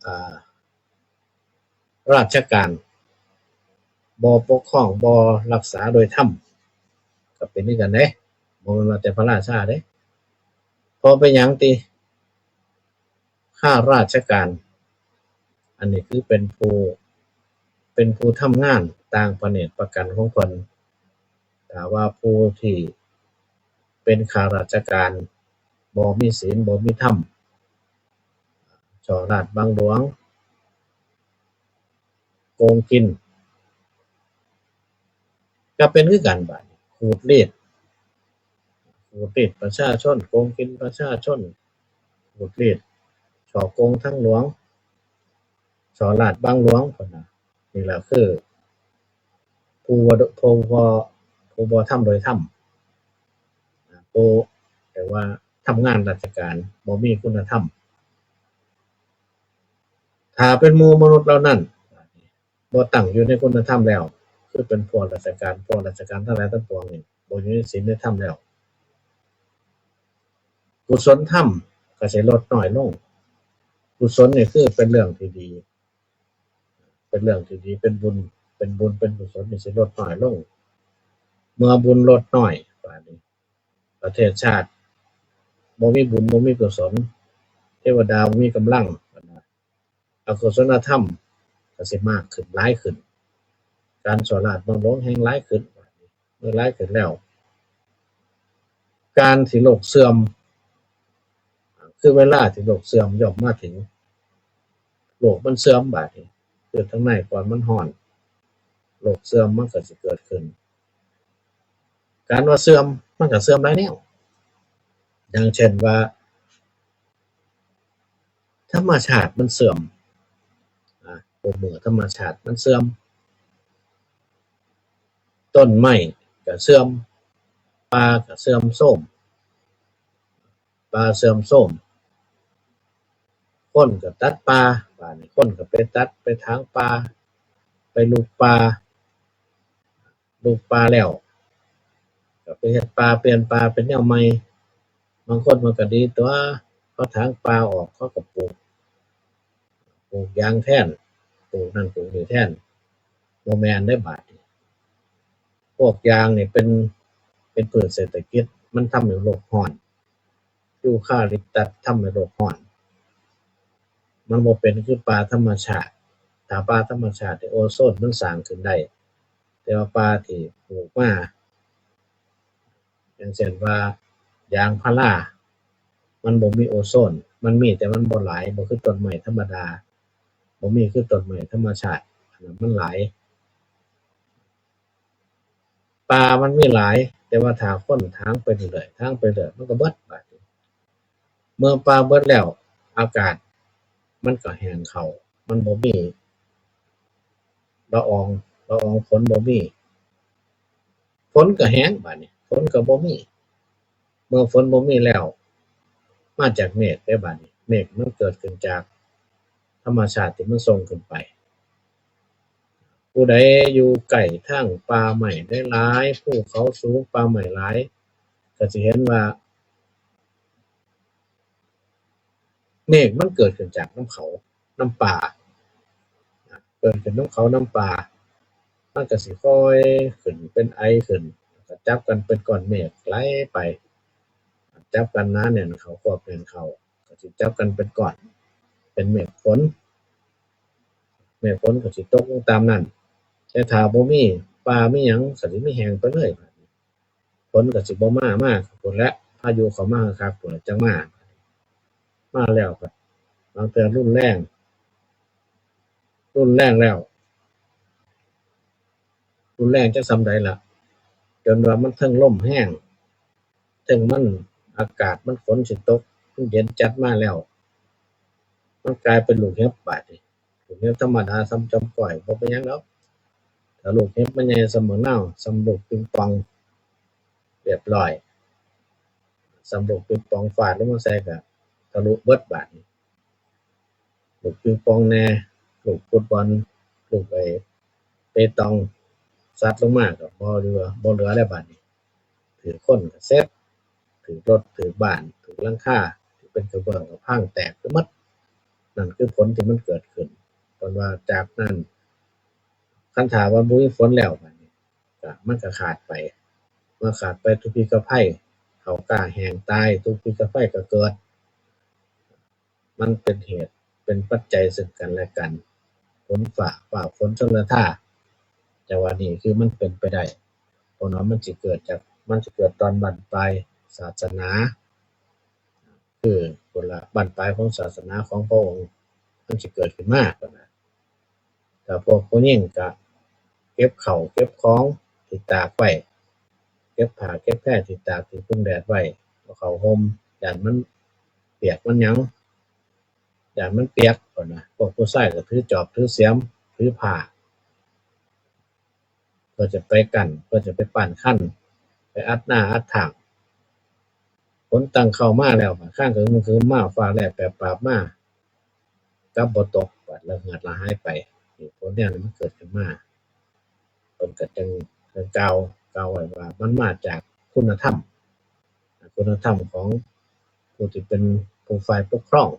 อ่า ราชการ บ่ปกครอง บ่รักษาโดยธรรม ก็เป็นคือกันเด้ บ่แม่นว่าแต่พระราชาเด้ เพราะเป็นหยังติ ข้าราชการ อันนี้คือเป็นผู้ เป็นผู้ทำงานต่างพระเนตรพระกันของเพิ่น ถ้าว่าผู้ที่เป็นข้าราชการ บ่มีศีล บ่มีธรรม ฉ้อราชบังหลวง โกงกิน ก็เป็นคือกัน บาดนี้ ขูดรีด ขูดรีดประชาชน โกงกินประชาชน ขูดรีด ฉ้อโกงทางหลวง ฉ้อราชบังหลวง พุ้นน่ะ นี่แหละคือ ผู้บ่ ผู้บ่ ผู้บ่ทำโดยธรรม ผู้ แต่ว่าทำงานราชการบ่มีคุณธรรม ถ้าเป็นหมู่มนุษย์เหล่านั้น บ่ตั้งอยู่ในคุณธรรมแล้ว คือเป็นพวกราชการ พวกราชการทั้งหลายทั้งปวงนี่ บ่อยู่ในศีลในธรรมแล้ว กุศลธรรมก็สิลดน้อยลง กุศลนี่คือเป็นเรื่องที่ดี เป็นเรื่องที่ดี เป็นบุญ เป็นบุญ เป็นกุศลนี่สิลดน้อยลง เมื่อบุญลดน้อย บาดนี้ ประเทศชาติ บ่มีบุญ บ่มีกุศล เทวดาบ่มีกำลัง อกุศลธรรมก็สิมากขึ้น หลายขึ้น การฉ้อราชบังหลวงแฮ่งหลายขึ้น เมื่อหลายขึ้นแล้ว การที่โลกเสื่อม คือเวลาที่โลกเสื่อมย่อมมาถึง โลกมันเสื่อม บาดนี้ คือทางในก่อนมันฮ้อน โลกเสื่อมมันก็สิเกิดขึ้น การว่าเสื่อมมันก็เสื่อมหลายแนว อย่างเช่นว่า ธรรมชาติมันเสื่อม อ่า เมื่อธรรมชาติมันเสื่อม ต้นไม้ก็เสื่อม ป่าก็เสื่อมโทรม ป่าเสื่อมโทรม คนก็ตัดป่า บาดนี้คนก็ไปตัด ไปถางป่า ไปลุกป่า ลุกป่าแล้ว ก็ไปเฮ็ดป่า เปลี่ยนป่าเป็นแนวใหม่ บางคนมันก็ดีตั๊ว เขาถางป่าออก เขาก็ปลูก ปลูกยางแทน ปลูกนั่นปลูกนี่แทน บ่แม่นเด้ บาดนี้ พวกยางนี่เป็น เป็นพืชเศรษฐกิจ มันทำให้โลกฮ้อน ยูคาลิปตัสทำให้โลกฮ้อน มันบ่เป็นคือป่าธรรมชาติ ถ้าป่าธรรมชาตินี่โอโซนมันสร้างขึ้นได้ แต่ว่าป่าที่ปลูกมา อย่างเช่นว่ายางพารา มันบ่มีโอโซน มันมีแต่มันบ่หลาย บ่คือต้นไม้ธรรมดา บ่มีคือต้นไม้ธรรมชาติ อันนั้นมันหลาย ป่ามันมีหลาย แต่ว่าถ้าคนถางไปเรื่อย ถางไปเรื่อย มันก็เบิด บาดนี้ เมื่อป่าเบิดแล้ว อากาศมันก็แห้งเข้า มันบ่มีละออง ละอองฝนบ่มี ฝนก็แห้ง บาดนี้ ฝนก็บ่มี เมื่อฝนบ่มีแล้ว มาจากเมฆเด้ บาดนี้ เมฆมันเกิดขึ้นจากธรรมชาติที่มันส่งขึ้นไป ผู้ใดอยู่ใกล้ทางป่าไม้หลายๆ ภูเขาสูง ป่าไม้หลาย ก็สิเห็นว่า เมฆมันเกิดขึ้นจากนำเขา นำป่า เกิดขึ้นนำเขานำป่า มันก็สิค่อยขึ้นเป็นไอขึ้น ก็จับกันเป็นก้อนเมฆไหลไป จับกันหนาแน่นเข้า ควบแน่นเข้า ก็สิจับกันเป็นก้อน เป็นเมฆฝน เมฆฝนก็สิตกลงตามนั้น แต่ถ้าบ่มีป่ามีหยัง ก็สิมีแห้งไปเลย ฝนก็สิบ่มา มาพุ้นแหละ พายุเข้ามาคักพุ้นแหละจั่งมา มาแล้วก็บางเทื่อรุนแรง รุนแรงแล้ว รุนแรงจักส่ำใดล่ะ จนว่ามันเทิงลมแฮง เทิงมันอากาศมันฝนสิตก มันเย็นจัดมาแล้ว มันกลายเป็นลูกเห็บบาดนี้ ลูกเห็บธรรมดาส่ำจอมก้อย บ่เป็นหยังดอก ถ้าลูกเห็บมันใหญ่ส่ำบักนาว ส่ำลูกปิงปอง เรียบร้อย ส่ำลูกปิงปองฟาดลงมาใส่ก็ทะลุเบิดบาดนี้ ลูกปิงปองแน่ ลูกฟุตบอล ลูกไอ้เปตอง ซัดลงมาก็บ่เหลือ บ่เหลือแล้วบาดนี้ ถืกคนก็เสร็จ ถืกรถ ถืกบ้าน ถืกหลังคา ถืกเป็นกระเบื้องก็พังแตกไปหมด นั่นคือผลที่มันเกิดขึ้น เพิ่นว่าจากนั้น คันถ้าว่าบ่มีฝนแล้วบาดนี้ ก็มันก็ขาดไป เมื่อขาดไปทุกพิกภัย ข้าวกล้าแห้งตาย ทุกพิกภัยก็เกิด มันเป็นเหตุเป็นปัจจัยซึ่งกันและกัน ฝนฟ้า ฟ้าฝนชลทา แต่ว่านี่คือมันเป็นไปได้ เพราะว่ามันสิเกิดจาก มันสิเกิดตอนบั้นปลายศาสนา คือพุ้นละบั้นปลายของศาสนาของพระองค์ มันสิเกิดขึ้นมาพุ้นนะ ถ้าพวกผู้หญิงก็เก็บข้าวเก็บของที่ตากไว้ เก็บผ้าเก็บแพรที่ตากที่พึ่งแดดไว้ เอาเข้าห่ม ย้านมันเปียกมันหยัง ย้านมันเปียกพุ้นนะ พวกผู้ชายก็ถือจอบถือเสียม ถือผ้า เพื่อจะไปกั้น เพื่อจะไปป้านคัน ไปอัดนาอัดถาง ฝนตั้งเข้ามาแล้ว บาดข้างก็คือมา ฟ้าแลบแปบปราบมา กลับบ่ตก บาดระเหิดระหายไป นี่ผลแนวนี้มันเกิดขึ้นมา เพิ่นก็จั่ง จั่งกล่าว กล่าวไว้ว่ามันมาจากคุณธรรม คุณธรรมของผู้ที่เป็นผู้ฝ่ายปกครอง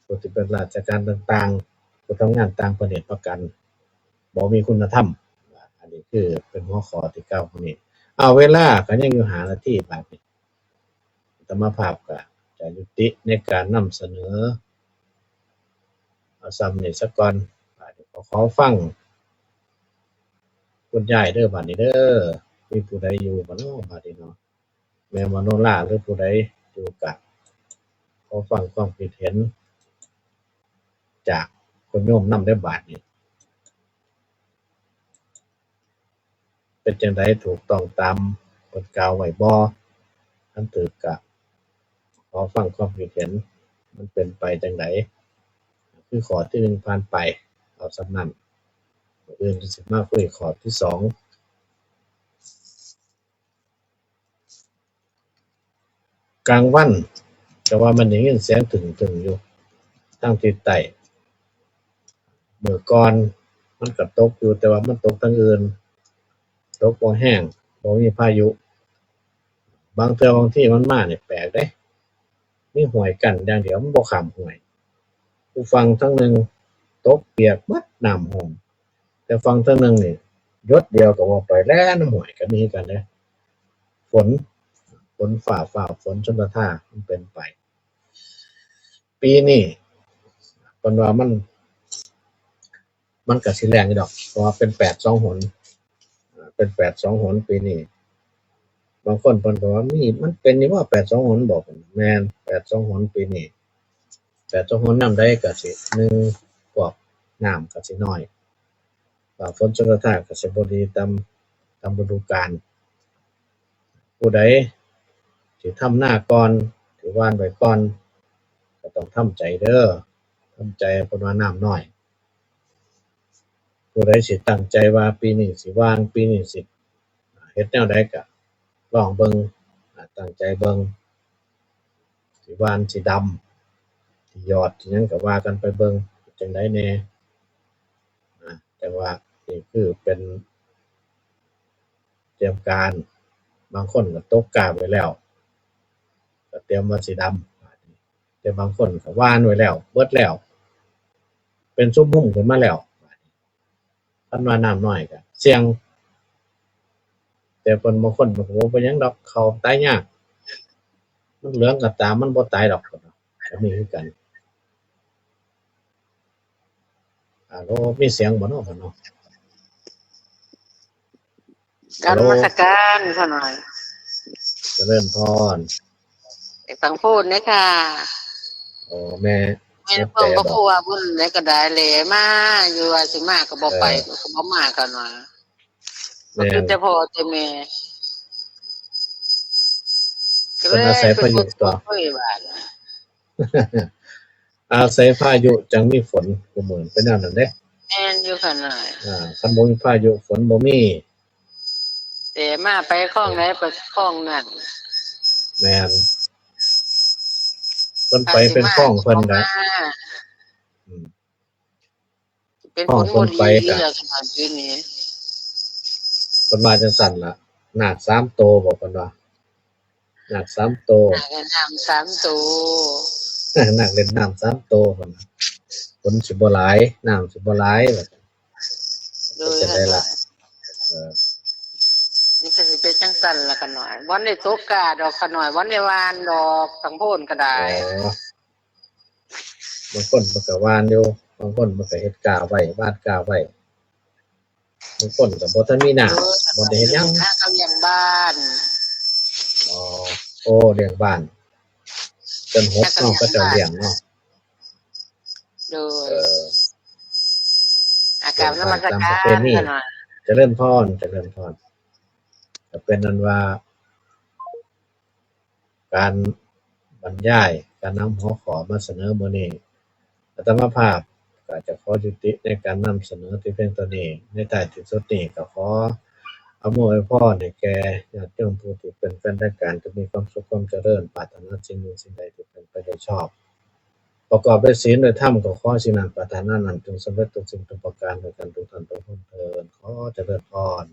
ผู้ที่เป็นราชการต่างๆ ผู้ทำงานต่างประเทศประกัน บ่มีคุณธรรม อันนี้คือเป็นหัวข้อที่กล่าวมื้อนี้ เอา เวลาก็ยังอยู่ห้านาที บาดนี้ อาตมาภาพก็จะยุติในการนำเสนอ เอาส่ำนี้ซะก่อน บาดนี้ก็ขอฟังคุณยายเด้อ บาดนี้เด้อ มีผู้ใดอยู่บ่เนาะ บาดนี้เนาะ แม่มโนราหรือผู้ใดอยู่ก็ขอฟังความคิดเห็น จากคุณโยมนำเด้อ บาดนี้ เป็นจั่งใด ถูกต้องตามเพิ่นกล่าวไว้บ่ คันถูกก็ขอฟังความคิดเห็น มันเป็นไปจั่งใด คือข้อที่หนึ่งผ่านไป เอาส่ำนั้น มื้ออื่นสิมาคุยข้อที่สอง กลางวัน แต่ว่ามันได้ยินเสียงตึงๆ อยู่ ทางทิศใต้ มื้อก่อนมันก็ตกอยู่ แต่ว่ามันตกทางอื่น ตกบ่แฮง บ่มีพายุ บางเทื่อบางทีมันมานี่แปลกเด้ มีห้วยกั้นอย่างเดียว มันบ่ข้ามห้วย ผู้ฝั่งทางหนึ่งตกเปียกหมด น้ำห้อม แต่ฝั่งทางหนึ่งนี่หยดเดียวก็ว่าไปแล้ว น้ำห้วยก็มีคือกันเด้ ฝน ฝนฟ้า ฟ้าฝนชลทา มันเป็นไป ปีนี้เพิ่นว่ามัน มันก็สิแรงอยู่ดอก เพราะว่าเป็นแปดสองหน อ่า เป็นแปดสองหนปีนี้ บางคนเพิ่นก็ว่า มี มันเป็นอยู่บ่ แปดสองหน บอก แม่น แปดสองหนปีนี้ แปดสองหนยามใดก็สิ หนึ่ง พวกน้ำก็สิน้อย ฟ้าฝนชลทาก็สิบ่ดีตาม ตามฤดูกาล ผู้ใดสิทำนาก่อน สิหว่านไว้ก่อน ก็ต้องทำใจเด้อ ทำใจ เพิ่นว่าน้ำน้อย ผู้ใดสิตั้งใจว่าปีนี้สิหว่าน ปีนี้สิเฮ็ดแนวใดก็ลองเบิ่ง อ่า ตั้งใจเบิ่ง สิหว่านสิดำ สิหยอด สิหยังก็ว่ากันไปเบิ่ง จั่งใดแน่ อ่า แต่ว่านี่คือเป็นเตรียมการ บางคนก็ตกกล้าไว้แล้ว ก็เตรียมว่าสิดำ แต่บางคนก็หว่านไว้แล้ว เบิดแล้ว เป็นซุมฮุ้มขึ้นมาแล้ว คันว่าน้ำน้อยก็เสี่ยง แต่เพิ่นบางคนเพิ่นก็บ่เป็นหยังดอก ข้าวตายยาก มันเหลืองก็ตาม มันบ่ตายดอก ก็มีคือกัน อ่า โอ้ มีเสียงบ่เนาะ เนาะ กราบนมัสการขะน้อย เจริญพร จากทางพูดเนี่ยค่ะ อ๋อแม่ แม่นเพิ่นก็พูดว่าบุญได้ก็ได้แหละมาอยู่ว่าสิมาก็บ่ไป เออ ก็บ่มาขะน้อย แม่น ก็คือแต่พ่อแต่แม่ เพิ่นอาศัยพายุตัว เฮ้ยบาด อาศัยพายุจังมีฝนกูมื้อเป็นแนวนั้นเด้ แม่นอยู่ขะน้อย อ่าคันบ่มีพายุฝนบ่มี แต่มาไปคลองไหนไปคลองนั่น แม่นเพิ่นไปเป็นคลองเพิ่นนะ มา อืม เป็นคนบ่ดีอีกแล้วขนาดนี้นี่ เพิ่นว่าจังซั่นล่ะ นาคสามโตบอกเพิ่นว่า นาคสามโต นาคเล่นน้ำสามโต นาคเล่นน้ำสามโตเพิ่นน่ะ ฝนสิบ่หลาย น้ำสิบ่หลายว่าซั่น โดย เป็นจังได๋ล่ะ เออ นี่ก็สิเป็นจังซั่นล่ะขะน้อย บ่ได้ตกกาดอกขะน้อย บ่ได้หว่านดอกทางโพนก็ได้ อ๋อ บางคนมันก็หว่านอยู่ บางคนมันก็เฮ็ดกาไว้ หว่านกาไว้ บางคนก็บ่ทันมีน้ำ เออ บ่ได้เฮ็ดหยัง หาเขาเลี้ยงบ้าน อ๋อ โอ้ เลี้ยงบ้าน จนหกเนาะ เขาเจ้าเลี้ยงเนาะ โดย เออ อากราบนมัสการ ตามประเพณี ขะน้อย เจริญพร เจริญพร ก็เป็นนั้นว่า การบรรยาย การนำหัวข้อมาเสนอมื้อนี้ อาตมาภาพก็จะขอยุติในการนำเสนอแต่เพียงเท่านี้ ในท้ายที่สุดนี้ก็ขออำนวยพรให้แก่ญาติโยมผู้ที่เป็นแฟนรายการ จงมีความสุขความเจริญ ปรารถนาสิ่งหนึ่งสิ่งใดที่เป็นไปโดยชอบ ประกอบด้วยศีลด้วยธรรม ก็ขอสิ่งนั้นปรารถนานั้นจงสำเร็จทุกสิ่งทุกประการด้วยกันทุกท่านทุกคนเทอญ ขอเจริญพร